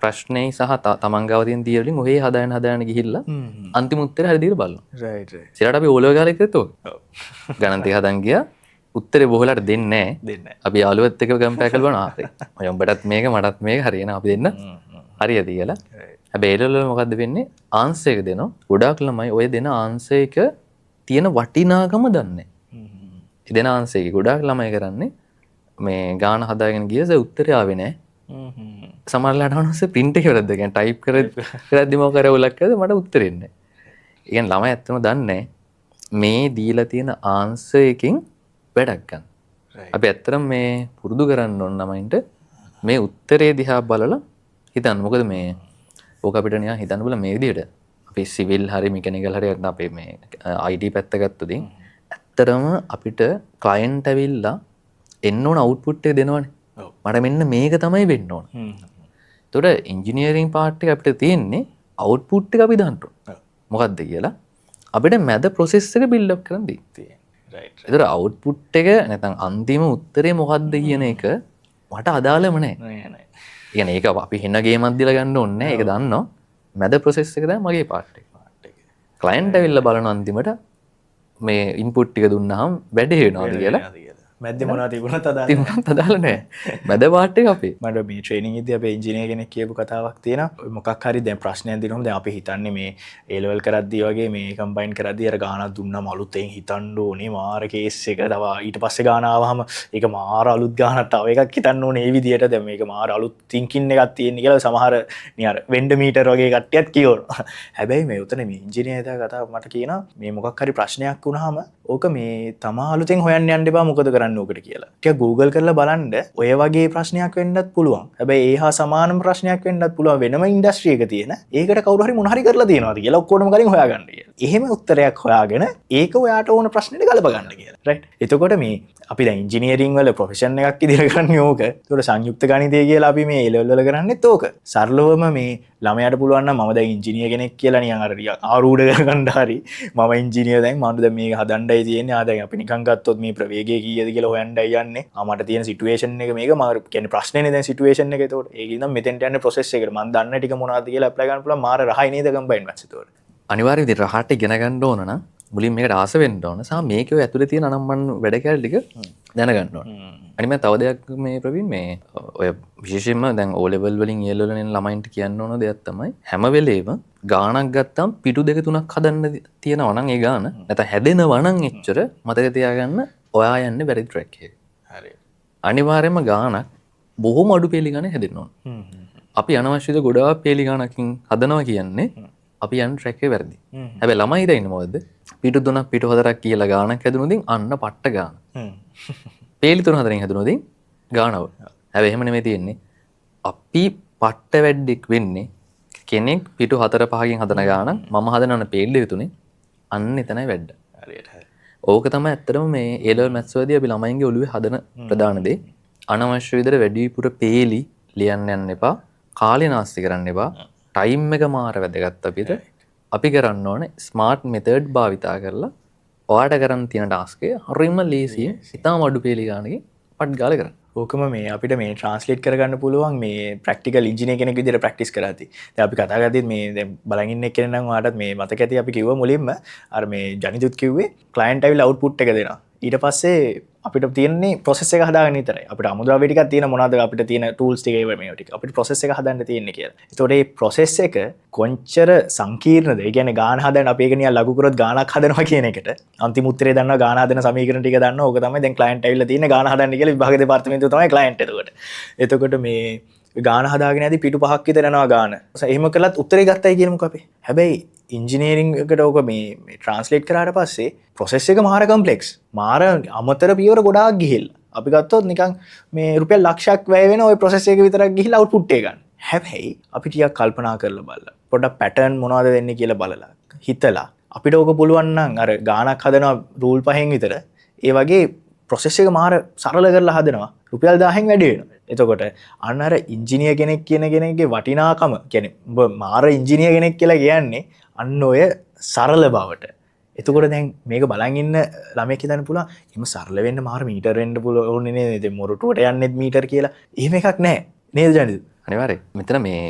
ප්‍රශ්නේ සහ තමන් ගාව තියෙන තියරි වලින් ඔහේ හදාගෙන හදාගෙන ගිහිල්ලා අන්තිම උත්තරේ හරි දීලා බලනවා. Right right. සිරාට අපි ඕලෙවල් කාලේ කරත් ඔක. ගණන් ටික හදන් ගියා. උත්තරේ බොහෝලාට දෙන්නේ නැහැ. දෙන්නේ නැහැ. අපි යාළුවත් එක්ක කම්පෙයාර් කරලා බලනවා. හරි. ඔය උඹටත් මේක මටත් මේක හරි එන අපි දෙන්න. හරියද කියලා. හැබැයි ඒ ලෙවල් වල මොකද්ද වෙන්නේ? ආන්සර් එක දෙනවා. ගොඩාක් ළමයි ඔය දෙන ආන්සර් එක තියෙන වටිනාකම දන්නේ නැහැ. ඒ දෙන ආන්සර් එක ගොඩාක් ළමයි කරන්නේ මේ ගාන හදාගෙන ගියස උත්තරේ ආවේ නැහැ. සමහර වෙලාවට අහනවා ප්‍රින්ට් එක වැරද්ද. ඒ කියන්නේ ටයිප් කරද්දි මොකක් හරි අවුලක් කරද මට උත්තරේ එන්නේ නැහැ. ඒ කියන්නේ ළමයි ඇත්තම දන්නේ මේ දීලා තියෙන ආන්සර් එකෙන් වැඩක් ගන්න. අපි ඇත්තටම මේ පුරුදු කරන්න ඕන ළමයින්ට මේ උත්තරේ දිහා බලලා හිතන්න. මොකද මේ ඕක අපිට නිකන් හිතන්න බලන්න මේ විදිහට. අපි සිවිල් හරි මෙකැනිකල් හරි නැත්නම් අපේ මේ IT පැත්ත ගත්තොත් ඇත්තටම අපිට ක්ලයන්ට් ඇවිල්ලා එන්න ඕන අවුට්පුට් එක දෙනවනේ. මට මෙන්න මේක තමයි වෙන්න ඕන. එතකොට ඉන්ජිනියරින් පාර්ට් එක අපිට තියෙන්නේ අවුට්පුට් එක අපි දාන්න ඕන. මොකද්ද කියලා අපිට මැද ප්‍රොසෙස් එක බිල්ඩ් අප් කරන් දෙන්න. එතකොට අවුට්පුට් එක නැත්නම් අන්තිම උත්තරේ මොකද්ද කියන එක මට අදාළම නෑ. නෑ. ඒ කියන්නේ ඒක අපි හෙන ගේමක් දීලා ගන්න ඕනේ නෑ. ඒක දන්නවා. මැද ප්‍රොසෙස් එක තමයි මගේ පාර්ට් එක. ක්ලයන්ට් ඇවිල්ලා බලන අන්තිමට මේ ඉන්පුට් ටික දුන්නාම වැඩේ වෙනවද කියලා. මැද්දේ මොනවද තිබුණත් අදාළ තිබුණත් අදාළ නෑ. මැද පාර්ට් එක අපේ. මට මේ ට්‍රේනින් එකේදී අපේ ඉංජිනේර කෙනෙක් කියපු කතාවක් තියෙනවා. ඔය මොකක් හරි දැන් ප්‍රශ්නයක් දෙනවම දැන් අපි හිතන්නේ මේ ඒ ලෙවල් කරද්දී වගේ මේ කම්බයින් කරද්දී අර ගානක් දුන්නාම අලුතෙන් හිතන්න ඕනේ මාර කේස් එක. තව ඊට පස්සේ ගාන ආවහම ඒක මාර අලුත් ගානක් තව එකක් හිතන්න ඕනේ ඒ විදියට. දැන් මේක මාර අලුත් තින්කින් එකක් තියෙන කියලා සමහර නිකන් අර වෙන්ඩර් මීටර් වගේ කට්ටියත් කියවනවා. හැබැයි මේ උතන මේ ඉංජිනේර් එදා කතාව මට කියනවා මේ මොකක් හරි ප්‍රශ්නයක් වුණාම ඕක මේ තමා අලුතෙන් හොයන්න යන්න එපා මොකද කරන්න ඕකට කියලා. ටිකක් Google කරලා බලන්න ඔය වගේ ප්‍රශ්නයක් වෙන්නත් පුළුවන්. හැබැයි ඒ හා සමානම ප්‍රශ්නයක් වෙන්නත් පුළුවන් වෙනම ඉන්ඩස්ට්‍රි එක තියෙන. ඒකට කවුරු හරි මොන හරි කරලා තියෙනවද කියලා ඔක්කොටම කලින් හොයාගන්න කියලා. එහෙම උත්තරයක් හොයාගෙන ඒක ඔයාට ඕන ප්‍රශ්නෙට ගලප ගන්න කියලා. රයිට්. එතකොට මේ අපි දැන් ඉංජිනේරින් වල ප්‍රොෆෙෂන් එකක් විදිහට කරන්නේ ඕක. ඒතකොට සංයුක්ත ගණිතය කියලා අපි මේ ඒ ලෙවල් වල කරන්නේත් ඕක. සරලවම මේ ළමයාට පුළුවන් නම් මම දැන් ඉංජිනේර් කෙනෙක් කියලා නිකන් අර ටිකක් ආරූඪ කරගන්න හරි මම ඉංජිනේර් දැන් මම දැන් මේක හදන්නයි තියෙන්නේ. ආ දැන් අපි නිකන් ගත්තොත් මේ ප්‍රවේගය කීයද කියලා හොයන්නයි යන්නේ. ආ මට තියෙන සිටුේෂන් එක මේක මම කියන්නේ ප්‍රශ්නේනේ දැන් සිටුේෂන් එක. ඒතකොට ඒක ඉතින් මෙතෙන්ට යන්නේ ප්‍රොසෙස් එකට. මම දන්න ටික මොනවද කියලා ඇප්ලයි කරන්න පුළුවන්. මාර රහයි නේද කම්බයින් මැත්ස් ඒතකොට. අනිවාර්යයෙන් ඉතින් රහට ඉගෙන ගන්න ඕන නම් මුලින් මේකට ආස වෙන්න ඕන සහ මේකේ ඔය ඇතුලේ තියෙන අනම්මන් වැඩ කැලි ටික දැනගන්න ඕන. අනිත් මම තව දෙයක් මේ ප්‍රවීන් මේ ඔය විශේෂයෙන්ම දැන් O level වලින් A level වලින් එන ළමයින්ට කියන්න ඕන දෙයක් තමයි හැම වෙලේම ගාණක් ගත්තම පිටු දෙක තුනක් හදන්න තියෙනවා නම් ඒ ගාණ නැත්නම් හැදෙනවා නම් එච්චර මතක තියාගන්න ඔයා යන්නේ වැරදි ට්‍රැක් එකේ. හරි. අනිවාර්යයෙන්ම ගාණක් බොහොම අඩු පේලි ගානේ හැදෙන්න ඕන. අපි අනවශ්‍යද ගොඩාක් පේලි ගාණකින් හදනවා කියන්නේ අපි යන ට්‍රැක් එකේ වැරදි. හැබැයි ළමයි හිතා ඉන්නේ මොකද්ද? පිටු තුනක් පිටු හතරක් කියලා ගාණක් හැදුනොත් අන්න පට්ට ගාණ. පේලි තුන හතරෙන් හැදුනොත් ගාණව. හැබැයි එහෙම නෙමෙයි තියෙන්නේ. අපි පට්ට වැඩ්ඩෙක් වෙන්නේ කෙනෙක් පිටු හතර පහකින් හදන ගාණක් මම හදන පේලි දෙක තුනේ අන්න එතනයි වැඩ. හරියට හරි. ඕක තමයි ඇත්තටම මේ ඒ ලෙවල් මැත්ස් වලදී අපි ළමයින්ගේ ඔළුවේ හදන ප්‍රධාන දේ. අනවශ්‍ය විදිහට වැඩිපුර පේලි ලියන්න යන්න එපා. කාලේ නාස්ති කරන්න එපා. ටයිම් එක මාර වැදගත් අපිට. අපි කරන්න ඕනේ ස්මාර්ට් මෙතඩ් භාවිතා කරලා ඔයාට කරන්න තියෙන ටාස්ක් එක හරිම ලේසියෙන් ඉතාම අඩු පේලි ගානකින් පට් ගාලා කරන්න. ඕකම මේ අපිට මේ ට්‍රාන්ස්ලේට් කරගන්න පුළුවන් මේ ප්‍රැක්ටිකල් ඉංජිනේර් කෙනෙක් විදිහට ප්‍රැක්ටිස් කරද්දී. දැන් අපි කතා කරද්දිත් මේ දැන් බලන් ඉන්න එක්කෙනා නම් ඔයාටත් මේ මතක ඇති අපි කිව්වා මුලින්ම අර මේ ජනිතුත් කිව්වේ ක්ලයන්ට් ඇවිල්ලා අවුට්පුට් එක දෙනවා. ඊට පස්සේ අපිට තියෙන්නේ ප්‍රොසෙස් එක හදාගන්න විතරයි. අපිට අමුද්‍රව්‍ය ටිකක් තියෙන මොනවද අපිට තියෙන ටූල්ස් ටික ඒවා මේවා ටික. අපිට ප්‍රොසෙස් එක හදන්න තියෙන්නේ කියලා. ඒතකොට මේ ප්‍රොසෙස් එක කොච්චර සංකීර්ණද? ඒ කියන්නේ ගාන හදන්න අපි ඒක නිකන් ලඝු කරොත් ගානක් හදනවා කියන එකට අන්තිම උත්තරේ දන්නවා ගාන හදන සමීකරණ ටික දන්නවා. ඕක තමයි දැන් ක්ලයන්ට් ඇවිල්ලා තියෙන්නේ ගාන හදන්න කියලා විභාග දෙපාර්තමේන්තුව තමයි ක්ලයන්ට් එතකොට. එතකොට මේ ගාන හදාගෙන යද්දි පිටු පහක් විතර යනවා ගාන. එහෙම කළත් උත්තරේ ගත්තයි කියමුකෝ අපි. හැබැයි ඉංජිනේරින් එකට ඕක මේ ට්‍රාන්ස්ලේට් කරාට පස්සේ ප්‍රොසෙස් එක මාර කම්ප්ලෙක්ස්. මාර අමතර පියවර ගොඩාක් ගිහිල්ලා. අපි ගත්තොත් නිකන් මේ රුපියල් ලක්ෂයක් වැය වෙන ওই ප්‍රොසෙස් එක විතරක් ගිහිල්ලා අවුට්පුට් එක ගන්න. හැබැයි අපි ටිකක් කල්පනා කරලා බලලා පොඩ්ඩක් පැටර්න් මොනවද දෙන්නේ කියලා බලලා හිතලා අපිට ඕක පුළුවන් නම් අර ගානක් හදනවා රූල් පහෙන් විතර ඒ වගේ ප්‍රොසෙස් එක මාර සරල කරලා හදනවා රුපියල් 1000න් වැඩි වෙනවා. එතකොට අන්න අර ඉංජිනේර් කෙනෙක් කියන කෙනෙක්ගේ වටිනාකම කියන්නේ උඹ මාර ඉංජිනේර් කෙනෙක් කියලා කියන්නේ අන්න ඔය සරල බවට. එතකොට දැන් මේක බලන් ඉන්න ළමයෙක් හිතන්න පුළුවන් එහෙම සරල වෙන්න මාර මීටර් වෙන්න පුළුවන් ඕනේ නේද? ඉතින් මොරටුවට යන්නෙත් මීටර් කියලා. එහෙම එකක් නෑ. නේද ජනිත? අනිවාර්යයෙන්. මෙතන මේ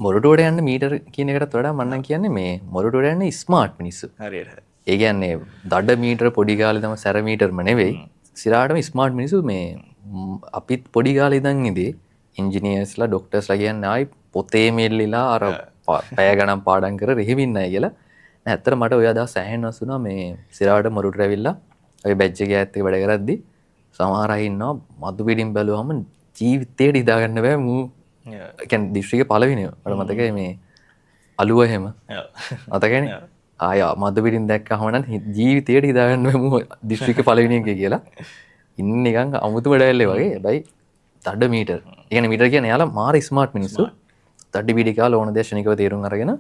මොරටුවට යන්න මීටර් කියන එකටත් වඩා මම නම් කියන්නේ මේ මොරටුවට යන්නේ ස්මාර්ට් මිනිස්සු. හරියට හරි. ඒ කියන්නේ දඩ මීටර පොඩි කාලේ තම සැර මීටර්ම නෙවෙයි. සිරාටම ස්මාර්ට් මිනිස්සු මේ අපිත් පොඩි කාලේ ඉඳන් ඉදී ඉංජිනේර්ස්ලා ඩොක්ටර්ස්ලා කියන්නේ ආයි පොතේ මෙල්ලිලා අර පැය ගණන් පාඩම් කර රෙහිමින් අය කියලා. නෑ ඇත්තට මට ඔය අදහස් සෑහෙන වෙනස් වුණා මේ සිරාට මොරටුවට ඇවිල්ලා අපි බැච් එකේ ඇත්ත එක වැඩ කරද්දි සමහර අය ඉන්නවා මధు පිටින් බැලුවම ජීවිතේට හිතා ගන්න බෑ මූ. ඒ කියන්නේ දිස්ත්‍රික්කේ පළවෙනිව මට මතකයි මේ අලුව එහෙම. මතකයිනේ? ආය මధు පිටින් දැක්කහම නම් ජීවිතේට හිතා ගන්න බෑ මූ දිස්ත්‍රික්කේ පළවෙනි එකේ කියලා. ඉන්නේ නිකන් අමුතු වැඩ වගේ. හැබැයි දඩ මීටර්. ඒ කියන්නේ මීටර් කියන්නේ එයාලා මාර ස්මාර්ට් මිනිස්සු. දඩ බීඩි කාලා ඕන දේ ක්ෂණිකව තේරුම් අරගෙන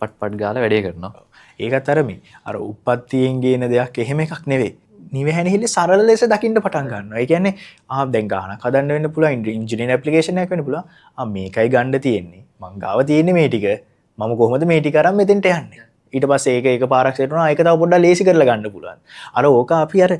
පට් පට් ගාලා වැඩේ කරනවා. ඒකත් අර මේ අර උප්පත්තියෙන් ගේන දෙයක් එහෙම එකක් නෙවෙයි. නිවැහැනිහිල්ල සරල ලෙස දකින්න පටන් ගන්නවා. ඒ කියන්නේ ආ දැන් ගානක් හදන්න වෙන්න පුළුවන්, ඉංජිනේරින් ඇප්ලිකේෂන් එකක් වෙන්න පුළුවන්. ආ මේකයි ගන්න තියෙන්නේ. මං ගාව තියෙන්නේ මේ ටික. මම කොහොමද මේ ටික අරන් මෙතෙන්ට යන්නේ? ඊට පස්සේ ඒක එක පාරක් සෙට් වුණා, ඒක තව පොඩ්ඩක් ලේසි කරලා ගන්න පුළුවන්. අර ඕක අපි අර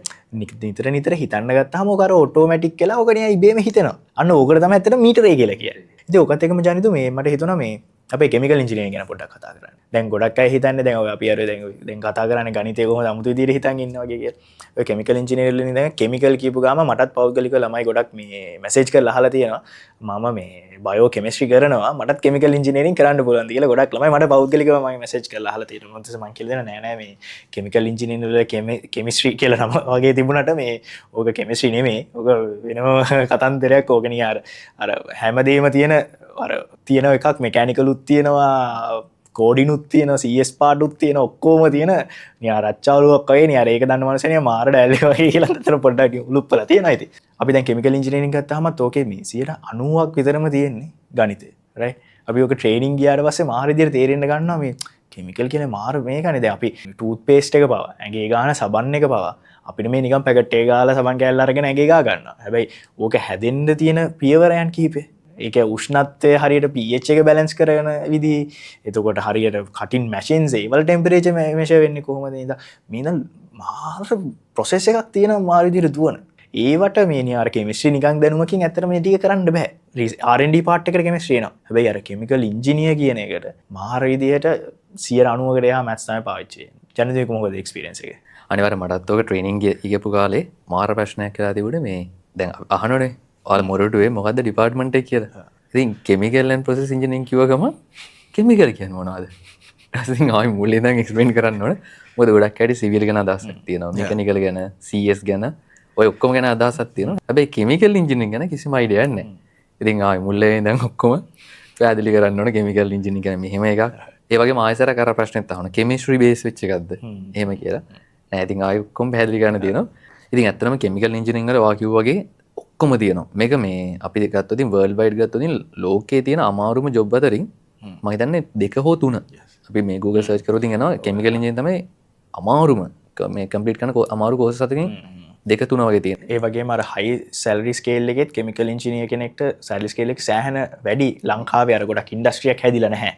නිතර නිතර හිතන්න ගත්තාම ඕක අර ඔටෝමැටික් වෙලා ඕක නිකන් ඉබේම හිතෙනවා. අන්න ඕකට තමයි ඇත්තට මීටරේ කියලා කියන්නේ. ඉතින් ඕකත් එක්කම ජනිතු මේ මට හිතුණා මේ අපේ කෙමිකල් ඉංජිනේරින් ගැන පොඩ්ඩක් කතා කරන්න. දැන් ගොඩක් අය හිතන්නේ දැන් ඔය අපි අර දැන් දැන් කතා කරන්නේ ගණිතය කොහොමද අමුතු විදියට හිතන් ඉන්නා වගේ කියලා. ඔය කෙමිකල් ඉංජිනේරින් වලින් දැන් කෙමිකල් කියපු ගාම මටත් පෞද්ගලිකව ළමයි ගොඩක් මේ මැසේජ් කරලා අහලා තියෙනවා. මම මේ බයෝ කෙමිස්ට්‍රි කරනවා, මටත් කෙමිකල් ඉංජිනේරින් කරන්න පුළුවන්ද කියලා ගොඩක් ළමයි මට පෞද්ගලිකව මම මැසේජ් කරලා අහලා තියෙනවා. මොකද මං කියලා දෙනවා නෑ නෑ මේ කෙමිකල් ඉංජිනේරින් වල කෙමිස්ට්‍රි කියලා නම වගේ තිබුණාට මේ ඕක කෙමිස්ට්‍රි නෙමෙයි. ඕක වෙනම කතන්දරයක්. ඕක නිකන් අර අර හැමදේම තියෙන අර තියෙන එකක්, මෙකැනිකලුත් තියෙනවා, කෝඩිනුත් තියෙනවා, CS පාටුත් තියෙනවා, ඔක්කොම තියෙන නිකන් රච්චාවලුවක් වගේ නේ. අර ඒක දන්න මනුස්සය නිකන් මාර ඩැල්ලේ වගේ කියලා අතන පොඩ්ඩක් උලුප්පලා තියෙනවා. ඉතින් අපි දැන් කෙමිකල් ඉංජිනේරින් ගත්තාමත් ඕකේ මේ 90ක් විතරම තියෙන්නේ ගණිතය. රයිට්. අපි ඕක ට්‍රේනින් ගියාට පස්සේ මාර විදියට තේරෙන්න ගන්නවා මේ කෙමිකල් කියන්නේ මාර මේකනේ. දැන් අපි ටූත් පේස්ට් එක පවා, ඇඟේ ගාන සබන් එක පවා අපිට මේ නිකන් පැකට් එක ගාලා සබන් කෑල්ල අරගෙන ඇඟේ ගා ගන්නවා. හැබැයි ඕක හැදෙන්න තියෙන පියවරයන් කිහිපේ. ඒක උෂ්ණත්වය හරියට pH එක බැලන්ස් කරන විදිහ, එතකොට හරියට කටින් මැෂින්ස් ඒ වල ටෙම්පරේචර් මෙෂර් වෙන්නේ කොහොමද? ඉතින් මේ නම් මාර ප්‍රොසෙස් එකක් තියෙනවා මාර විදිහට දුවන. ඒවට මේ නිකන් අර කෙමිස්ට්‍රි නිකන් දැනුමකින් ඇත්තට මේ ටික කරන්න බෑ. R&D part එකට කෙමිස්ට්‍රි එනවා. හැබැයි අර කෙමිකල් ඉංජිනියර් කියන එකට මාර විදිහට 90කට එහා මැත්ස් තමයි පාවිච්චි වෙන්නේ. ජනදේ කොහොමද එක්ස්පීරියන්ස් එක? අනිවාර්යයෙන් මටත් ඔක ට්‍රේනින් ගියපු කාලේ මාර ප්‍රශ්නයක් වෙලා තිබුණේ මේ දැන් අහනෝනේ ඔයාලා මොරටුවේ මොකද්ද ඩිපාර්ට්මන්ට් එක කියලා. ඉතින් කෙමිකල් ඇන්ඩ් ප්‍රොසෙස් ඉංජිනේරින් කිව්ව ගමන් කෙමිකල් කියන්නේ මොනවද? ඊට පස්සේ ඉතින් ආයෙ මුලින් ඉඳන් එක්ස්ප්ලেইন කරන්න ඕනේ. මොකද ගොඩක් අයට සිවිල් ගැන අදහසක් තියෙනවා, මෙකැනිකල් ගැන, CS ගැන, ඔය ඔක්කොම ගැන අදහසක් තියෙනවා. හැබැයි කෙමිකල් ඉංජිනේරින් ගැන කිසිම අයිඩියක් නැහැ. ඉතින් ආයෙ මුලින් ඉඳන් ඔක්කොම පැහැදිලි කරන්න ඕනේ කෙමිකල් ඉංජිනේරින් ගැන මෙහෙම එකක්. ඒ වගේම ආයෙසරක් අර ප්‍රශ්නෙත් අහනවා, කෙමිස්ට්‍රි බේස් වෙච්ච එකක්ද එහෙම කියලා. නෑ ඉතින් ආයෙ ඔක්කොම පැහැදිලි කරන්න තියෙනවා. ඉතින් ඇත්තටම කෙමිකල් ඉංජිනේරින් වල ඔයා කිව්වා වගේ ඔක්කොම තියෙනවා. මේක මේ අපි ගත්තොත් ඉතින් වර්ල්ඩ් වයිඩ් ගත්තොත් ඉතින් ලෝකයේ තියෙන අමාරුම ජොබ් අතරින් මම හිතන්නේ දෙක හෝ තුන. අපි මේ Google search කරොත් ඉතින් එනවා කෙමිකල් ඉංජිනේරින් තමයි අමාරුම මේ කම්ප්ලීට් කරන අමාරු කෝසස් අතරින් දෙක තුන වගේ තියෙන. ඒ වගේම අර හයි සැලරි ස්කේල් එකෙත් කෙමිකල් ඉංජිනේර් කෙනෙක්ට සැලරි ස්කේල් එක සෑහෙන වැඩි. ලංකාවේ අර ගොඩක් ඉන්ඩස්ට්‍රියක් හැදිලා නැහැ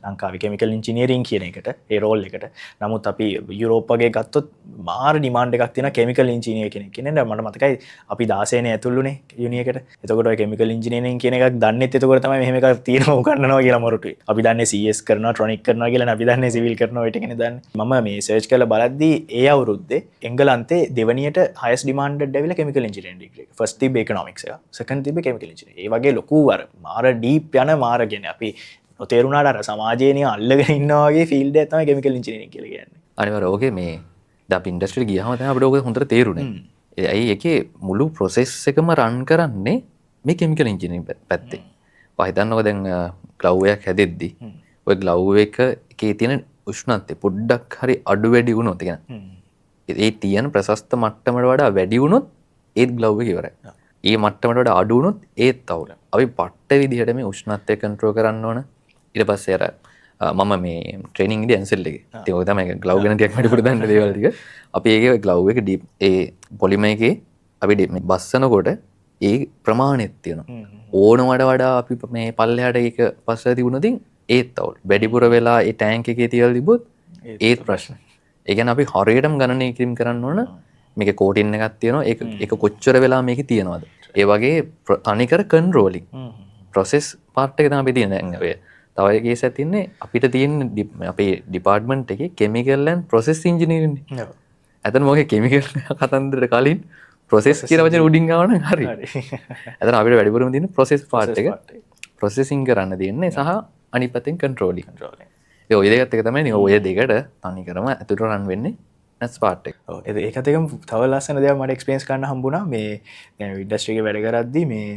ලංකාවේ කෙමිකල් ඉංජිනේරින් කියන එකට, ඒ රෝල් එකට. නමුත් අපි යුරෝප් වගේ ගත්තොත් මාර ඩිමාන්ඩ් එකක් තියෙනවා කෙමිකල් ඉංජිනේර් කෙනෙක් කියන එක. මට මතකයි අපි 16 නේ ඇතුළුනේ යුනි එකට. එතකොට ඔය කෙමිකල් ඉංජිනේරින් කියන එකක් දන්නෙත් එතකොට තමයි මෙහෙම එකක් තියෙනවා උගන්වනවා කියලා මොරටුවේ. අපි දන්නේ CS කරනවා, ට්‍රොනික් කරනවා කියලා නේ. අපි දන්නේ සිවිල් කරනවා, ඔය ටිකනේ දන්නේ. මම මේ සර්ච් කරලා බලද්දී ඒ අවුරුද්දේ එංගලන්තේ දෙවනියට highest demanded ඇවිල්ලා කෙමිකල් ඉංජිනේරින් ඩිග්‍රී එක. ෆස්ට් තිබ්බේ ඉකොනොමික්ස් එක. සෙකන්ඩ් තිබ්බේ කෙමිකල් ඉංජිනේරින්. ඒ වගේ ලොකු අර මාර ඩීප් යන මාර කියන්නේ අපි නොතේරුණාට අර සමාජයේ නිකන් අල්ලගෙන ඉන්නා වගේ ෆීල්ඩ් එකක් තමයි කෙමිකල් ඉංජිනේරින් කියලා කියන්නේ. අනිවාර්යයෙන් ඕකේ මේ දැන් අපි ඉන්ඩස්ට්‍රියට ගියාම තමයි අපිට ඕක හොඳට තේරුනේ. ඇයි ඒකේ මුළු ප්‍රොසෙස් එකම රන් කරන්නේ මේ කෙමිකල් ඉංජිනේරින් පැත්තේ. ඔයා හිතන්නකෝ දැන් ග්ලව් එකක් හැදෙද්දි ඔය ග්ලව් එකේ තියෙන උෂ්ණත්වය පොඩ්ඩක් හරි අඩු වැඩි වුණොත්, ඒ කියන්නේ ඒ තියෙන ප්‍රශස්ත මට්ටමට වඩා වැඩි වුණොත් ඒත් ග්ලව් එක ඉවරයි. ඒ මට්ටමට වඩා අඩු වුණොත් ඒත් අවුල. අපි පට්ට විදිහට මේ උෂ්ණත්වය කන්ට්‍රෝල් කරන්න ඕන. ඊට පස්සේ අර මම මේ ට්‍රේනින් ඉදී ඇන්සෙල් එකේ. ඉතින් ඔය තමයි ග්ලව් ගැන ටිකක් වැඩිපුර දන්න දේවල් ටික. අපි ඒකේ ග්ලව් එක ඩීප් ඒ පොලිමර් එකේ අපි මේ බස්සනකොට ඒ ප්‍රමාණෙත් තියෙනවා. ඕනවට වඩා අපි මේ පල්ලෙහාට ඒක පස්සට තිබුණොත් ඒත් අවුල්. වැඩිපුර වෙලා ඒ ටැංක් එකේ තියලා තිබ්බොත් ඒත් ප්‍රශ්න. ඒ කියන්නේ අපි හරියටම ගණනය කිරීම කරන්න ඕන. මේකේ කෝටින් එකක් තියෙනවා. ඒක කොච්චර වෙලා මේකේ තියෙනවද? ඒ වගේ තනිකර කන්ට්‍රෝලින් ප්‍රොසෙස් පාර්ට් එක තමයි අපි තියෙන්නේ. දැන් ඔය තව එක කේස් එකක් තියෙන්නේ අපිට තියෙන අපේ ඩිපාර්ට්මන්ට් එකේ කෙමිකල් ඇන්ඩ් ප්‍රොසෙස් ඉන්ජිනියරින් නේ. ඇත්තටම ඔගේ කෙමිකල් කතන්දරට කලින් ප්‍රොසෙස් කියන වචනේ උඩින් ආව නම් හරි. ඇත්තටම අපිට වැඩිපුරම තියෙන ප්‍රොසෙස් පාර්ට් එක. ප්‍රොසෙසින් කරන්න තියෙන්නේ සහ අනිත් පැත්තෙන් කන්ට්‍රෝලින්. ඒ ඔය දෙකත් එක තමයි නේ ඔය දෙකට තනිකරම ඇතුළට රන් වෙන්නේ මැත්ස් පාර්ට් එක. ඔව්, ඒකත් එක්කම තව ලස්සන දෙයක් මට එක්ස්පීරියන්ස් කරන්න හම්බුණා මේ දැන් ඉන්ඩස්ට්‍රි එකේ වැඩ කරද්දී මේ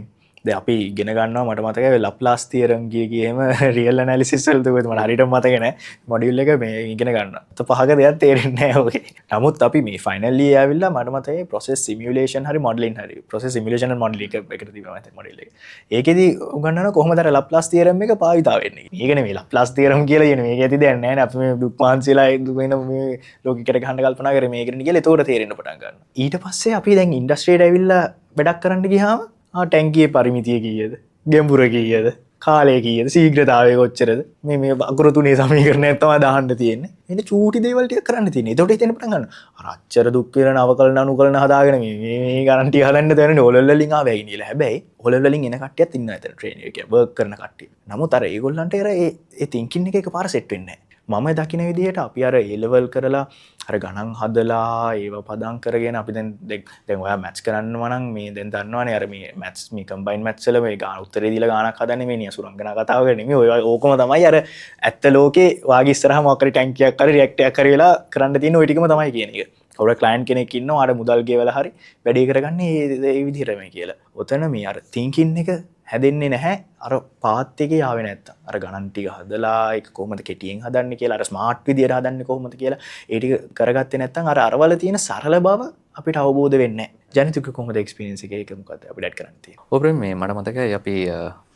දැන් අපි ඉගෙන ගන්නවා මට මතකයි ඔය ලප්ලාස් තියරම් කිය කිය එහෙම රියල් ඇනලිසිස් වල තිබුණේ මට හරියටම මතක නෑ මොඩියුල් එක මේ ඉගෙන ගන්නවා. අත පහක දෙයක් තේරෙන්නේ නෑ ඔගේ. නමුත් අපි මේ ෆයිනල් ඉයර් ඇවිල්ලා මට මතකයි ප්‍රොසෙස් සිමියුලේෂන් හරි මොඩලින් හරි ප්‍රොසෙස් සිමියුලේෂන් ඇන්ඩ් මොඩලින් එක එකට තිබුණා මට මොඩියුල් එක. ඒකෙදි උගන්වනවා කොහොමද අර ලප්ලාස් තියරම් එක භාවිතා වෙන්නේ. මේක නෙමෙයි ලප්ලාස් තියරම් කියලා කියන්නේ මේක ඇති දෙයක් නෑ නේ. අපි මේ දුක් මහන්සියලා වෙන මේ ලෝකෙකට ගහන්න කල්පනා කරේ මේකට නේ කියලා ඒතකොට තේරෙන්න පටන් ගන්නවා. ඊට පස්සේ අපි දැන් ඉන්ඩස්ට්‍රියට ඇවිල්ලා වැඩක් කරන්න ගියාම ටැංකියේ පරිමිතිය කීයද? ගැඹුර කීයද? කාලය කීයද, ශීඝ්‍රතාවය කොච්චරද, මේ මේ අකුරු තුනේ සමීකරණයක් තමයි දාන්න තියෙන්නේ. එන්නේ චූටි දේවල් ටික කරන්න තියෙන්නේ. එතකොට හිතෙන්න පටන් ගන්නවා. අර අච්චර දුක් වෙන නවකලන අනුකලන හදාගෙන මේ මේ මේ ගණන් ටික හදන්න තැනනේ ඕ ලෙවල් වලින් ආවයි කියලා. හැබැයි ඕ ලෙවල් වලින් එන කට්ටියත් ඉන්නවා එතන ට්‍රේනින් එකේ වර්ක් කරන කට්ටිය. නමුත් අර ඒගොල්ලන්ට අර ඒ ඒ තින්කින් එක එකපාර සෙට් වෙන්නේ නැහැ. මම දකින විදිහට අපි අර ඒ ලෙවල් කරලා අර ගණන් හදලා ඒව පදම් කරගෙන අපි දැන් දැන් ඔයා මැත්ස් කරන්නවා නම් මේ දැන් දන්නවනේ අර මේ මැත්ස් මේ කම්බයින් මැත්ස් වල මේ ගාන උත්තරේ දීලා ගානක් හදන්නේ මේ නිය සුරංගනා කතාවක නෙමෙයි. ඔය ඕකම තමයි අර ඇත්ත ලෝකේ වාගේ ඉස්සරහා මොකක් හරි ටැංකියක් හරි රියැක්ටර් එකක් හරි වෙලා කරන්න තියෙන ඔය ටිකම තමයි කියන එක. කවුරු ක්ලයන්ට් කෙනෙක් ඉන්නවා අර මුදල් ගෙවලා හරි වැඩේ කරගන්නේ ඒ විදිහටම කියලා. ඔතන මේ අර තින්කින් එක හැදෙන්නේ නැහැ අර පාත් එකේ ආවේ නැත්තම්. අර ගණන් ටික හදලා ඒක කොහොමද කෙටියෙන් හදන්නේ කියලා, අර ස්මාර්ට් විදියට හදන්නේ කොහොමද කියලා ඒ ටික කරගත්තේ නැත්තම් අර අරවල තියෙන සරල බව අපිට අවබෝධ වෙන්නේ නැහැ. ජනිතුක කොහොමද එක්ස්පීරියන්ස් එක, ඒක මොකද්ද අපිට ඇඩ් කරන්න තියෙන්නේ? ඔව් ප්‍රේම, මේ මට මතකයි අපි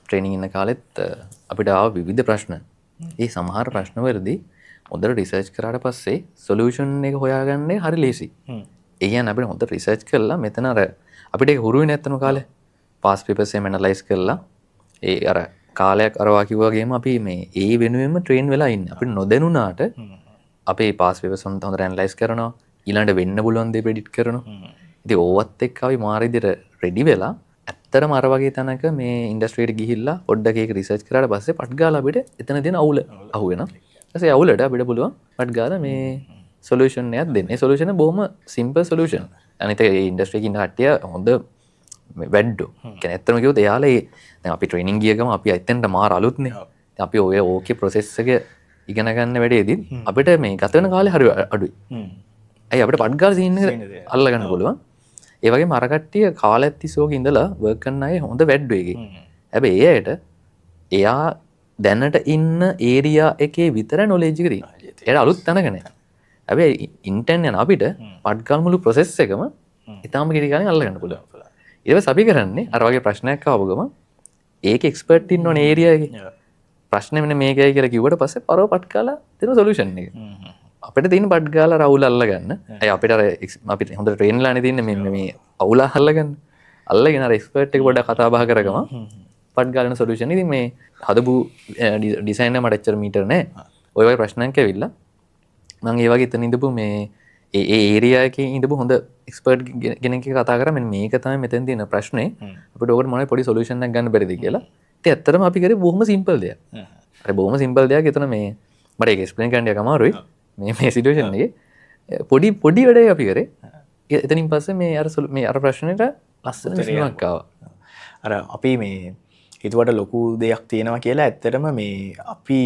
ට්‍රේනින් ඉන්න කාලෙත් අපිට ආව විවිධ ප්‍රශ්න. ඒ සමහර ප්‍රශ්න වලදී හොඳට රිසර්ච් කරාට පස්සේ සොලියුෂන් එක හොයාගන්නේ හරි ලේසි. ඒ කියන්නේ අපිට හොඳට රිසර්ච් කරලා මෙතන අර අපිට ඒක හුරු වෙන්නේ නැත්තම කාලේ පාස් පේපර්ස් එහෙම ඇනලයිස් කරලා ඒ අර කාලයක් අරවා කිව්වා වගේම අපි මේ ඒ වෙනුවෙන්ම ට්‍රේන් වෙලා ඉන්නේ. අපිට නොදැනුණාට අපේ පාස් පේපර්ස් හොඳට ඇනලයිස් කරනවා, ඊළඟට වෙන්න පුළුවන් දේ ප්‍රෙඩික්ට් කරනවා. ඉතින් ඕවත් එක්ක අපි මාර විදිහට රෙඩි වෙලා ඇත්තටම අර වගේ තැනක මේ ඉන්ඩස්ට්‍රියට ගිහිල්ලා පොඩ්ඩක් ඒක රිසර්ච් කරාට පස්සේ පට් ගාලා අපිට එතන තියෙන අවුල අහු වෙනවා. ඊට පස්සේ අවුලට අපිට පුළුවන් පට් ගාලා මේ සොලියුෂන් එකක් දෙන්න. ඒ සොලියුෂන් එක බොහොම සිම්පල් සොලියුෂන්. අනිත් එක ඒ ඉන්ඩස්ට්‍රි එකේ ඉන්න කට්ටිය හොඳ මේ වැඩ්ඩෝ. කියන්නේ ඇත්තටම කිව්වොත් එයාලා ඒ දැන් අපි ට්‍රේනින් ගිය ගම අපි එතෙන්ට මාර අලුත්නේ. ඉතින් අපි ඔය ඕකේ ප්‍රොසෙස් එක ඉගෙන ගන්න වැඩේදී අපිට මේ ගත වෙන කාලේ හරි අඩුයි. ඇයි අපිට පට් ගාලා සීන් එක අල්ල ගන්න පුළුවන්. ඒ වගේම අර කට්ටිය කාලයක් තිස්සේ ඕකේ ඉඳලා වර්ක් කරන අය හොඳ වැඩ්ඩෝ එකේ. හැබැයි ඒ අයට එයා දැනට ඉන්න ඒරියා එකේ විතර නොලෙජ් එක තියෙනවා. එයාට අලුත් තැනක නෑ. හැබැයි ඉන්ටර්න් යන අපිට පට් ගාලා මුළු ප්‍රොසෙස් එකම ඉතාම කෙටි කාලෙන් අල්ල ගන්න පුළුවන්. ඊට පස්සේ අපි කරන්නේ අර වගේ ප්‍රශ්නයක් ආවම ගම ඒක එක්ස්පර්ට් ඉන්න ඕනේ ඒරියා එකේ. ප්‍රශ්නේ මෙන්න මේකයි කියලා කිව්වට පස්සේ පරව පට් ගාලා දෙන සොලියුෂන් එක. අපිට තියෙන පට් ගාලා අර අවුල අල්ලගන්න. ඇයි අපිට අර අපිට හොඳට ට්‍රේන් වෙලානේ තියෙන්නේ මේ මේ අවුල අල්ලගන්න. අල්ලගෙන අර එක්ස්පර්ට් එක පොඩ්ඩක් කතා බහ කරගම පට් ගාලා සොලියුෂන්. ඉතින් මේ හදපු ඩිසයින් එක මට එච්චර මීටර නෑ. ඔය වගේ ප්‍රශ්නයක් ඇවිල්ලා මං ඒ වගේ එතන ඉඳපු මේ ඒ ඒ ඒරියා එකේ ඉඳපු හොඳ එක්ස්පර්ට් කෙනෙක් එක්ක කතා කරා මෙන්න මේක තමයි මෙතන තියෙන ප්‍රශ්නේ. අපිට ඕකට මොනවයි පොඩි සොලියුෂන් එකක් ගන්න බැරිද කියලා. ඉතින් ඇත්තටම අපි කරේ බොහොම සිම්පල් දෙයක්. අර බොහොම සිම්පල් දෙයක්. එතන මේ මට ඒක එක්ස්ප්ලেইন කරන්න ටිකක් අමාරුයි. මේ මේ සිටුේෂන් එකේ පොඩි පොඩි වැඩේ අපි කරේ. එතනින් පස්සේ මේ අර මේ අර ප්‍රශ්නෙට ලස්සන විසඳුමක් ආවා. අර අපි මේ හිතුවට ලොකු දෙයක් තියෙනවා කියලා ඇත්තටම මේ අපි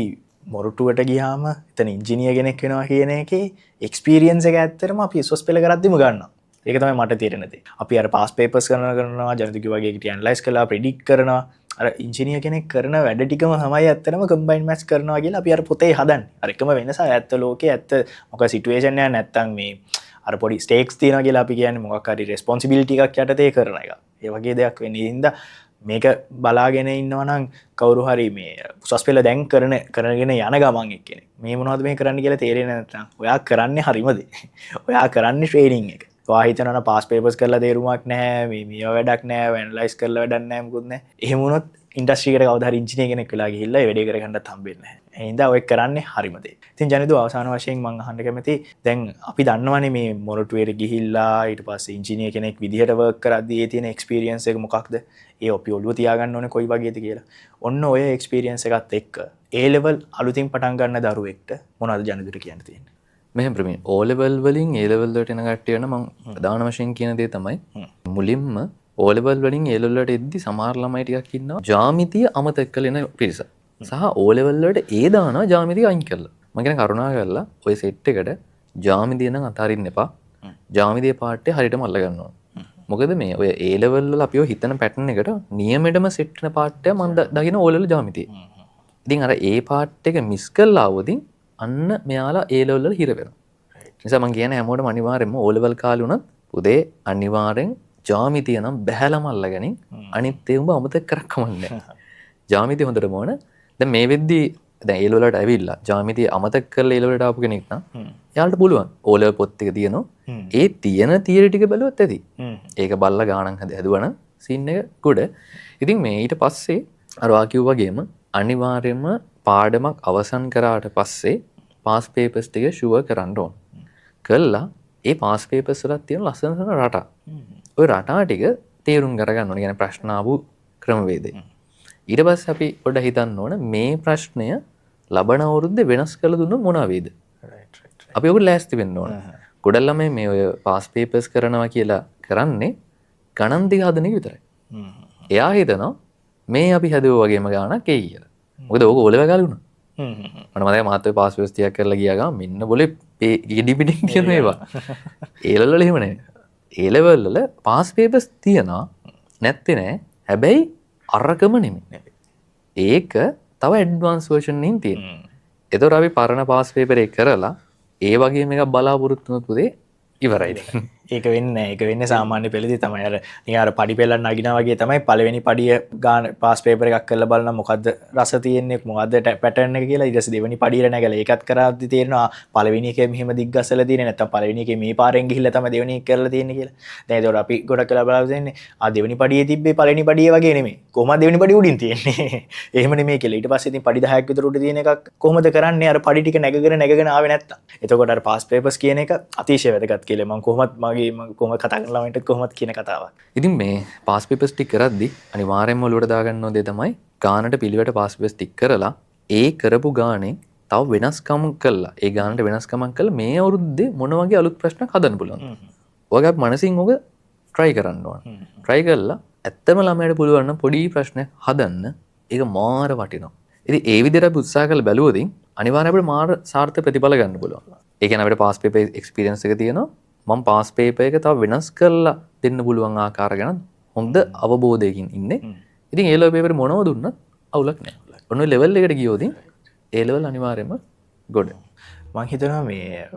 මොරටුවට ගියාම එතන ඉංජිනේර් කෙනෙක් වෙනවා කියන එකේ එක්ස්පීරියන්ස් එක ඇත්තටම අපි උසස් පෙළ කරද්දිම ගන්නවා. ඒක තමයි මට තේරෙන දේ. අපි අර පාස් පේපර්ස් කරනවා, ජනිත කිව්වා වගේ ඒක ඇනලයිස් කරලා ප්‍රෙඩික්ට් කරනවා. අර ඉංජිනේර් කෙනෙක් කරන වැඩ ටිකම තමයි ඇත්තටම කම්බයින් මැත්ස් කරනවා කියලා අපි අර පොතේ හදන්නේ. අර එකම වෙනස ඇත්ත ලෝකේ ඇත්ත මොකක් සිටුේෂන් එකක් නැත්තම් මේ අර පොඩි ස්ටේක්ස් තියෙනවා කියලා අපි කියන්නේ මොකක් හරි රෙස්පොන්සිබිලිටි එකක් යටතේ කරන එක. ඒ වගේ දෙයක් වෙන්නේ. හින්දා මේක බලාගෙන ඉන්නවා නම් කවුරු හරි මේ උසස් පෙළ දැන් කරගෙන යන ගමන් එක්කෙනෙක් මේ මොනවද මේ කරන්න කියලා තේරෙන්නේ නැත්නම් ඔයා කරන්නේ හරිම දේ. ඔයා කරන්නේ ට්‍රේනින් එක. ඔයා හිතනවා නම් පාස් පේපර්ස් කරලා තේරුමක් නැහැ, මේ මේවා වැඩක් නැහැ, ඇනලයිස් කරලා වැඩක් නැහැ, මොකුත් නැහැ. එහෙම වුණොත් ඉන්ඩස්ට්‍රි එකට කවදා හරි ඉංජිනේර් කෙනෙක් වෙලා ගිහිල්ලා ඒ වැඩේ කරගන්නත් හම්බෙන්නේ නැහැ. ඒ හින්දා ඔය කරන්නේ හරිම දේ. ඉතින් ජනිදු අවසාන වශයෙන් මං අහන්න කැමති, දැන් අපි දන්නවනේ මේ මොරටුවේට ගිහිල්ලා ඊට පස්සේ ඉංජිනේර් කෙනෙක් විදිහට වර්ක් කරද්දී ඒ තියෙන එක්ස්පීරියන්ස් එක මොකක්ද? ඒ අපි ඔළුව තියාගන්න ඕනේ කොයි වගේද කියලා. ඔන්න ඔය එක්ස්පීරියන්ස් එකත් එක්ක ඒ ලෙවල් අලුතින් පටන් ගන්න දරුවෙක්ට මොනවද ජනිදුට කියන්න තියෙන්නේ? මෙහෙම ප්‍රවීණ, ඕ ලෙවල් වලින් ඒ ලෙවල් වලට එන කට්ටිය නම් මං ප්‍රධාන වශයෙන් කියන දේ තමයි මුලින්ම ඕ ලෙවල් වලින් ඒ ලෙවල් වලට එද්දි සමහර ළමයි ටිකක් ඉන්නවා ජ්‍යාමිතිය අමතක කරලා එන පිරිස. සහ ඕ ලෙවල් වලට ඒ දානවා ජ්‍යාමිතිය අයින් කරලා. මං කියන කරුණා කරලා ඔය සෙට් එකට ජ්‍යාමිතිය නම් අතාරින්න එපා. ජ්‍යාමිතිය පාර්ට් එක හරියටම අල්ල ගන්න ඕන. මොකද මේ ඔය ඒ ලෙවල් වල අපි ඔය හිතන පැටර්න් එකට නියමෙටම සෙට් වෙන පාර්ට් එක මං දකින ඕ ලෙවල් ජ්‍යාමිතිය. ඉතින් අර ඒ පාර්ට් එක මිස් කරලා ආවොත් අන්න මෙයාලා ඒ ලෙවල් වල හිර වෙනවා. නිසා මං කියන්නේ හැමෝටම අනිවාර්යෙන්ම ඕ ලෙවල් කාලේ වුණත් පුතේ අනිවාර්යෙන් ජ්‍යාමිතිය නම් බැහැලම අල්ලගනින්. අනිත් ඒ උඹ අමතක කරක් කමක් නැහැ. ජ්‍යාමිතිය හොඳටම ඕන. දැන් මේ වෙද්දි දැන් ඒ ලෙවල් වලට ඇවිල්ලා ජ්‍යාමිතිය අමතක කරලා ඒ ලෙවල් වලට ආපු කෙනෙක් නම් එයාලට පුළුවන් ඕ ලෙවල් පොත් ටික තියෙනවා. ඒ තියෙන තියරි ටික බැලුවත් ඇති. ඒක බලලා ගානක් හැදුවා නම් සීන් එක ගොඩ. ඉතින් මේ ඊට පස්සේ අර ඔයා කිව්වා වගේම අනිවාර්යයෙන්ම පාඩමක් අවසන් කරාට පස්සේ පාස් පේපර්ස් ටික ෂුවර් කරන්න ඕන. කළා ඒ පාස් පේපර්ස් වලත් තියෙන ලස්සන ලස්සන රටා. ඔය රටා ටික තේරුම් කරගන්න ඕන. කියන්නේ ප්‍රශ්න ආපු ක්‍රමවේදය. ඊට පස්සේ අපි පොඩ්ඩක් හිතන්න ඕන මේ ප්‍රශ්නය ලබන අවුරුද්දේ වෙනස් කරලා දුන්නොත් මොනවා වෙයිද? අපි ඔකට ලෑස්ති වෙන්න ඕන. ගොඩක් ළමයි මේ ඔය පාස් පේපර්ස් කරනවා කියලා කරන්නේ ගණන් ටික හදන එක විතරයි. එයා හිතනවා මේ අපි හැදුවා වගේම ගාණක් එයි කියලා. මොකද ඕක ඕ ලෙවල් කාලේ වුණා. මට මතකයි මාත් ඔය පාස් පේපර්ස් ටිකක් කරලා ගියා ගමන් මෙන්න බොලේ ගෙඩි පිටින් කියන ඒවා. ඒ ලෙවල් වල එහෙම නෙවෙයි. ඒ ලෙවල් වල පාස් පේපර්ස් තියනවා නැත්තේ නෑ. හැබැයි අරකම නෙමෙයි. ඒක තව ඇඩ්වාන්ස් වර්ෂන් එකකින් තියෙනවා. එතකොට අපි පරණ පාස් පේපර් එක කරලා ඒ වගේම එකක් බලාපොරොත්තු වුණොත් පුතේ ඉවරයි. ඒක වෙන්නේ නෑ. ඒක වෙන්නේ සාමාන්‍ය පෙළදී තමයි. අර නිකන් අර පඩි පෙළක් නගිනා වගේ තමයි පළවෙනි පඩිය ගාන පාස් පේපර් එකක් කරලා බලන මොකද්ද රස තියෙන්නේ, මොකද්ද පැටර්න් එක කියලා. ඊට පස්සේ දෙවෙනි පඩියට නැගලා ඒකත් කරද්දි තේරෙනවා පළවෙනි එකේ මෙහෙම දිග්ගස්සලා තියෙන්නේ, නැත්තම් පළවෙනි එකේ මේ පාරෙන් ගිහිල්ලා තමයි දෙවෙනි එක කරලා තියෙන්නේ කියලා. දැන් ඒතකොට අපි ගොඩක් වෙලා බලලා තියෙන්නේ දෙවෙනි පඩියේ තිබ්බේ පළවෙනි පඩියේ වගේ නෙමෙයි. කොහොමද දෙවෙනි පඩිය උඩින් තියෙන්නේ? එහෙම නෙමෙයි කියලා. ඊට පස්සේ ඉතින් පඩි 10ක් විතර උඩ තියෙන එකක් කොහොමද කරන්නේ? අර පඩි ටික නැගගෙන නැගගෙන ආවේ නැත්තම්. එතකොට අර පාස් පේපර්ස් කියන එක අතිශය වැදගත් කියලා මම කොහොමත් මගේ මම කොහොමද කතා කරන ළමයින්ට කොහොමත් කියන කතාවක්. ඉතින් මේ පාස් පේපර්ස් ටික කරද්දි අනිවාර්යයෙන්ම ඔලුවට දාගන්න ඕන දේ තමයි ගානට පිළිවෙලට පාස් පේපර්ස් ටික කරලා ඒ කරපු ගානේ තව වෙනස්කම් කළා. ඒ ගානට වෙනස්කමක් කළා මේ අවුරුද්දේ මොන වගේ අලුත් ප්‍රශ්නක් හදන්න පුළුවන්ද? ඔයගේ අපි මනසින් ඔක try කරන්න ඕන. try කරලා ඇත්තම ළමයාට පුළුවන් නම් පොඩි ප්‍රශ්නයක් හදන්න ඒක මාර වටිනවා. ඉතින් ඒ විදිහට අපි උත්සාහ කරලා බැලුවොත් අනිවාර්යයෙන් අපිට මාර සාර්ථක ප්‍රතිඵල ගන්න පුළුවන්. ඒ කියන්නේ අපිට පාස් පේපර් එක්ස්පීරියන්ස් එක තියෙනවා. මම පාස් පේපර් එක තව වෙනස් කරලා දෙන්න පුළුවන් ආකාර ගැන හොඳ අවබෝධයකින් ඉන්නේ. ඉතින් ඒ ලෙවල් පේපර් මොනව දුන්නත් අවුලක් නෑ. ඔන්න ඔය ලෙවල් එකට ගියොත් ඒ ලෙවල් අනිවාර්යයෙන්ම ගොඩ. මං හිතනවා මේ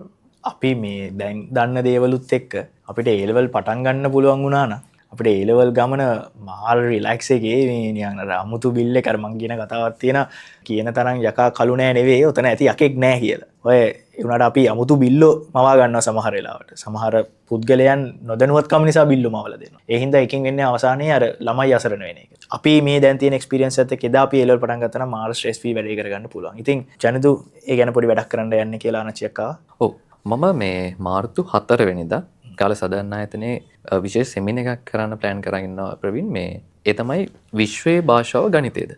අපි මේ දැන් දන්න දේවලුත් එක්ක අපිට ඒ ලෙවල් පටන් ගන්න පුළුවන් වුණා නම් අපිට ඒ ලෙවල් ගමන මාර රිලැක්ස් එකේ මේ නිකන් අර අමුතු බිල් එක අර මං කියන කතාවක් තියෙන කියන තරම් යකා කළු නෑ නෙවෙයි ඔතන ඇති යකෙක් නෑ කියලා. ඔය ඒ වුණාට අපි අමුතු බිල්ලෝ මවා ගන්නවා සමහර වෙලාවට. සමහර පුද්ගලයන් නොදැනුවත්කම නිසා බිල්ලෝ මවලා දෙනවා. ඒ හින්දා එකෙන් වෙන්නේ අවසානයේ අර ළමයි අසරණ වෙන එක. අපි මේ දැන් තියෙන එක්ස්පීරියන්ස් එකත් එක්ක එදා අපි ඒ ලෙවල් පටන් ගත්තා නම් මාර ස්ට්‍රෙස් ෆ්‍රී වැඩේ කරගන්න පුළුවන්. ඉතින් ජනිදු ඒ ගැන පොඩි වැඩක් කරන්න යන්නේ කියලා ආනච්චියක් ආවා. ඔව්. මම මේ මාර්තු 4 වෙනිදා කාල සදන් ආයතනයේ විශේෂ සෙමිනාර් එකක් කරන්න ප්ලෑන් කරන් ඉන්නවා ප්‍රවීන්. මේ ඒ තමයි විශ්වයේ භාෂාව ගණිතයද.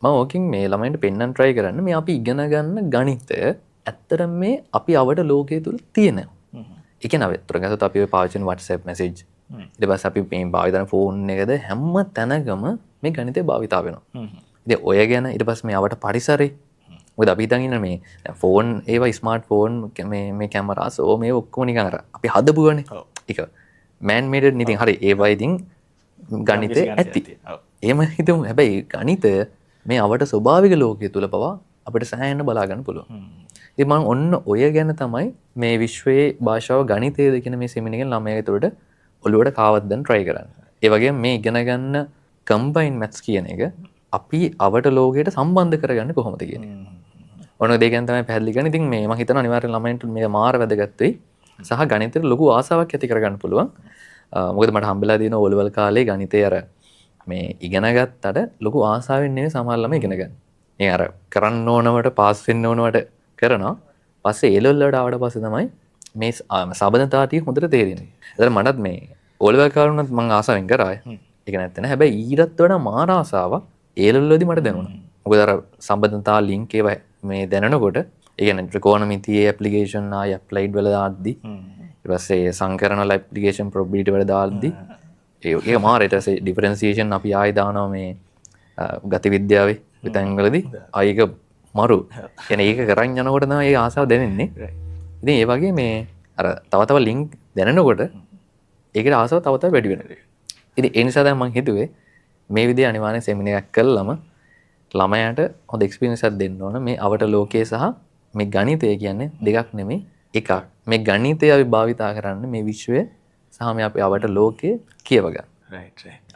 මම ඕකෙන් මේ ළමයින්ට පෙන්වන්න try කරන්න මේ අපි ඉගෙන ගන්න ගණිතය ඇත්තටම මේ අපි අවට ලෝකයේ තුල තියෙනවා. ඒ කියන්නේ අපි අතට ගත්තොත් අපි ඔය පාවිච්චි කරන WhatsApp message, ඊට පස්සේ අපි මේ භාවිත කරන ෆෝන් එකද හැම තැනකම මේ ගණිතය භාවිතා වෙනවා. ඉතින් ඔය ගැන ඊට පස්සේ මේ අවට පරිසරේ මොකද අපි හිතන් ඉන්න මේ දැන් ෆෝන් ඒවා ස්මාර්ට් ෆෝන් මේ කැමරාස් ඕ මේ ඔක්කොම නිකන් අර අපි හදපුවනේ. ඒක මෑන් මේඩ් නේ. ඉතින් හරි ඒවා ඉතින් ගණිතය ඇති. එහෙම හිතමු. හැබැයි ගණිතය මේ අවට ස්වභාවික ලෝකය තුල පවා අපිට සෑහෙන්න බලා ගන්න පුළුවන්. ඉතින් මම ඔන්න ඔය ගැන තමයි මේ විශ්වයේ භාෂාව ගණිතයද කියන මේ සෙමිනාර් එකෙන් ළමයා ඇතුළට ඔළුවට කාවත් දැන් try කරන්න. ඒ වගේම මේ ඉගෙන ගන්න කම්බයින් මැත්ස් කියන එක අපි අවට ලෝකයට සම්බන්ධ කරගන්නේ කොහොමද කියන එක. ඔන්න ඔය දේ ගැන තමයි පැහැදිලි කරන්නේ. ඉතින් මේ මම හිතනවා අනිවාර්යෙන් ළමයින්ට මේක මාර වැදගත් වෙයි. සහ ගණිතයට ලොකු ආසාවක් ඇති කරගන්න පුළුවන්. මොකද මට හම්බෙලා තියෙන ඕ ලෙවල් කාලේ ගණිතේ අර මේ ඉගෙන ගත්තට ලොකු ආසාවෙන් නෙවෙයි සමහර ළමයි ඉගෙන ගන්න. මේ අර කරන්න ඕනවට පාස් වෙන්න ඕනවට කරනවා. පස්සේ ඒ ලෙවල් වලට ආවට පස්සේ තමයි මේ සබඳතා ටික හොඳට තේරෙන්නේ. ඒතර මටත් මේ ඕ ලෙවල් කාලේ වුණත් මං ආසාවෙන් කරා. ඒක නැත්තේ නෑ. හැබැයි ඊටත් වඩා මාර ආසාවක් ඒ ලෙවල් වලදී මට දැනුණා. මොකද අර සම්බන්ධතා ලින්ක් ඒවා මේ දැනෙනකොට, ඒ කියන්නේ ත්‍රිකෝණමිතියේ ඇප්ලිකේෂන් ආයි ඇප්ලයිඩ් වල දාද්දි, ඊට පස්සේ සංකරණ වල ඇප්ලිකේෂන් ප්‍රොබබිලිටි වල දාද්දි, ඒක මාර. ඊට පස්සේ ඩිෆරන්සියේෂන් අපි ආයි දානවා මේ ගති විද්‍යාවේ විතැන්වලදී ආයි ඒක මරු. කියන්නේ ඒක කරන් යනකොට තමයි ඒ ආසාව දැනෙන්නේ. ඉතින් ඒ වගේ මේ අර තව තව ලින්ක් දැනෙනකොට ඒකට ආසාව තව තව වැඩි වෙනවා. ඉතින් ඒ නිසා දැන් මං හිතුවේ මේ විදිහේ අනිවාර්යෙන් සෙමිනාර් එකක් කළාම ළමයාට හොඳ එක්ස්පීරියන්ස් එකක් දෙන්න ඕන. මේ අවට ලෝකයේ සහ මේ ගණිතය කියන්නේ දෙකක් නෙමෙයි එකක්. මේ ගණිතය අපි භාවිතා කරන්න මේ විශ්වය සහ මේ අපේ අවට ලෝකය කියව ගන්න.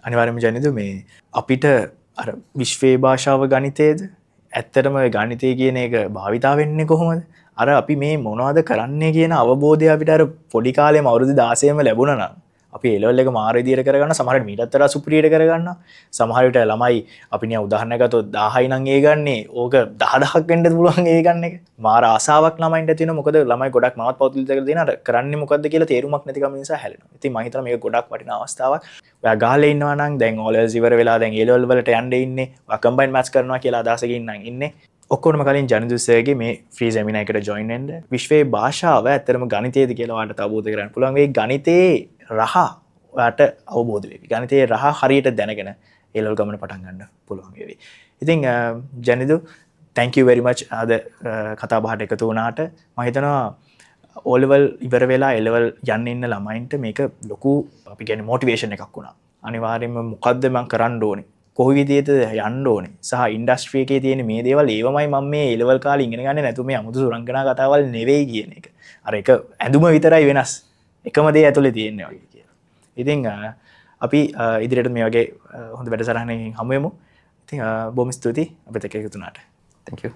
අනිවාර්යයෙන්ම ජනිදු මේ අපිට අර විශ්වයේ භාෂාව ගණිතයේද ඇත්තටම ඔය ගණිතය කියන එක භාවිතා වෙන්නේ කොහොමද? අර අපි මේ මොනවද කරන්නේ කියන අවබෝධය අපිට අර පොඩි කාලේම අවුරුදු 16ම ලැබුණා නම් අපි ඒ ලෙවල් එක මාර විදියට කරගන්න, සමහර විට මීටත් වඩා සුපිරියට කරගන්න. සමහර විට ළමයි අපි නිකන් උදාහරණයක් ගත්තොත් 1000යි නම් ඒ ගන්නේ, ඕක 10,000ක් වෙන්නත් පුළුවන් ඒ ගන්න එක. මාර ආසාවක් ළමයින්ට තියෙනවා. මොකද ළමයි ගොඩක් මමත් පෞද්ගලිකව දැකලා තියෙනවා, අර කරන්නේ මොකද්ද කියලා තේරුමක් නැතිකම නිසා හැලෙනවා. ඉතින් මම හිතනවා මේක ගොඩක් වටිනා අවස්ථාවක්. ඔයා ගාලේ ඉන්නවා නම් දැන් O levels ඉවර වෙලා දැන් A level වලට යන්න ඉන්නේ, ඔයා කම්බයින් මැත්ස් කරනවා කියලා අදහසකින් නම් ඉන්නේ. ඔක්කොටම කලින් ජනිදු සර්ගේ මේ ෆ්‍රී සෙමිනාර් එකට ජොයින් වෙන්න. විශ්වයේ භාෂාව ඇත්තටම ගණිතයේද කියලා ඔයාලට අවබෝධ කරගන්න පුළුවන්. මේ ගණිතයේ රහ ඔයාට අවබෝධ වේවි. ගණිතයේ රහ හරියට දැනගෙන A level ගමන පටන් ගන්න පුළුවන් වේවි. ඉතින් Janidu, thank you very much අද කතා බහට එකතු වුණාට. මම හිතනවා O level ඉවර වෙලා A level යන්න ඉන්න ළමයින්ට මේක ලොකු අපි කියන්නේ මොටිවේෂන් එකක් වුණා. අනිවාර්යයෙන්ම මොකද්ද මං කරන්න ඕනේ, කොයි විදිහටද යන්න ඕනේ, සහ ඉන්ඩස්ට්‍රි එකේ තියෙන මේ දේවල් ඒවමයි මම මේ A level කාලේ ඉගෙන ගන්නේ නැතු මේ අමුතු සුරංගනා කතාවල් නෙවෙයි කියන එක. අර එක ඇඳුම විතරයි වෙනස්, එකම දේ ඇතුලේ තියෙන්නේ වගේ කියලා. ඉතින් අපි ඉදිරියට මේ වගේ හොඳ වැඩසටහනකින් හමු වෙමු. ඉතින් බොහොම ස්තුතියි අපිත් එක්ක එකතු වුණාට. Thank you.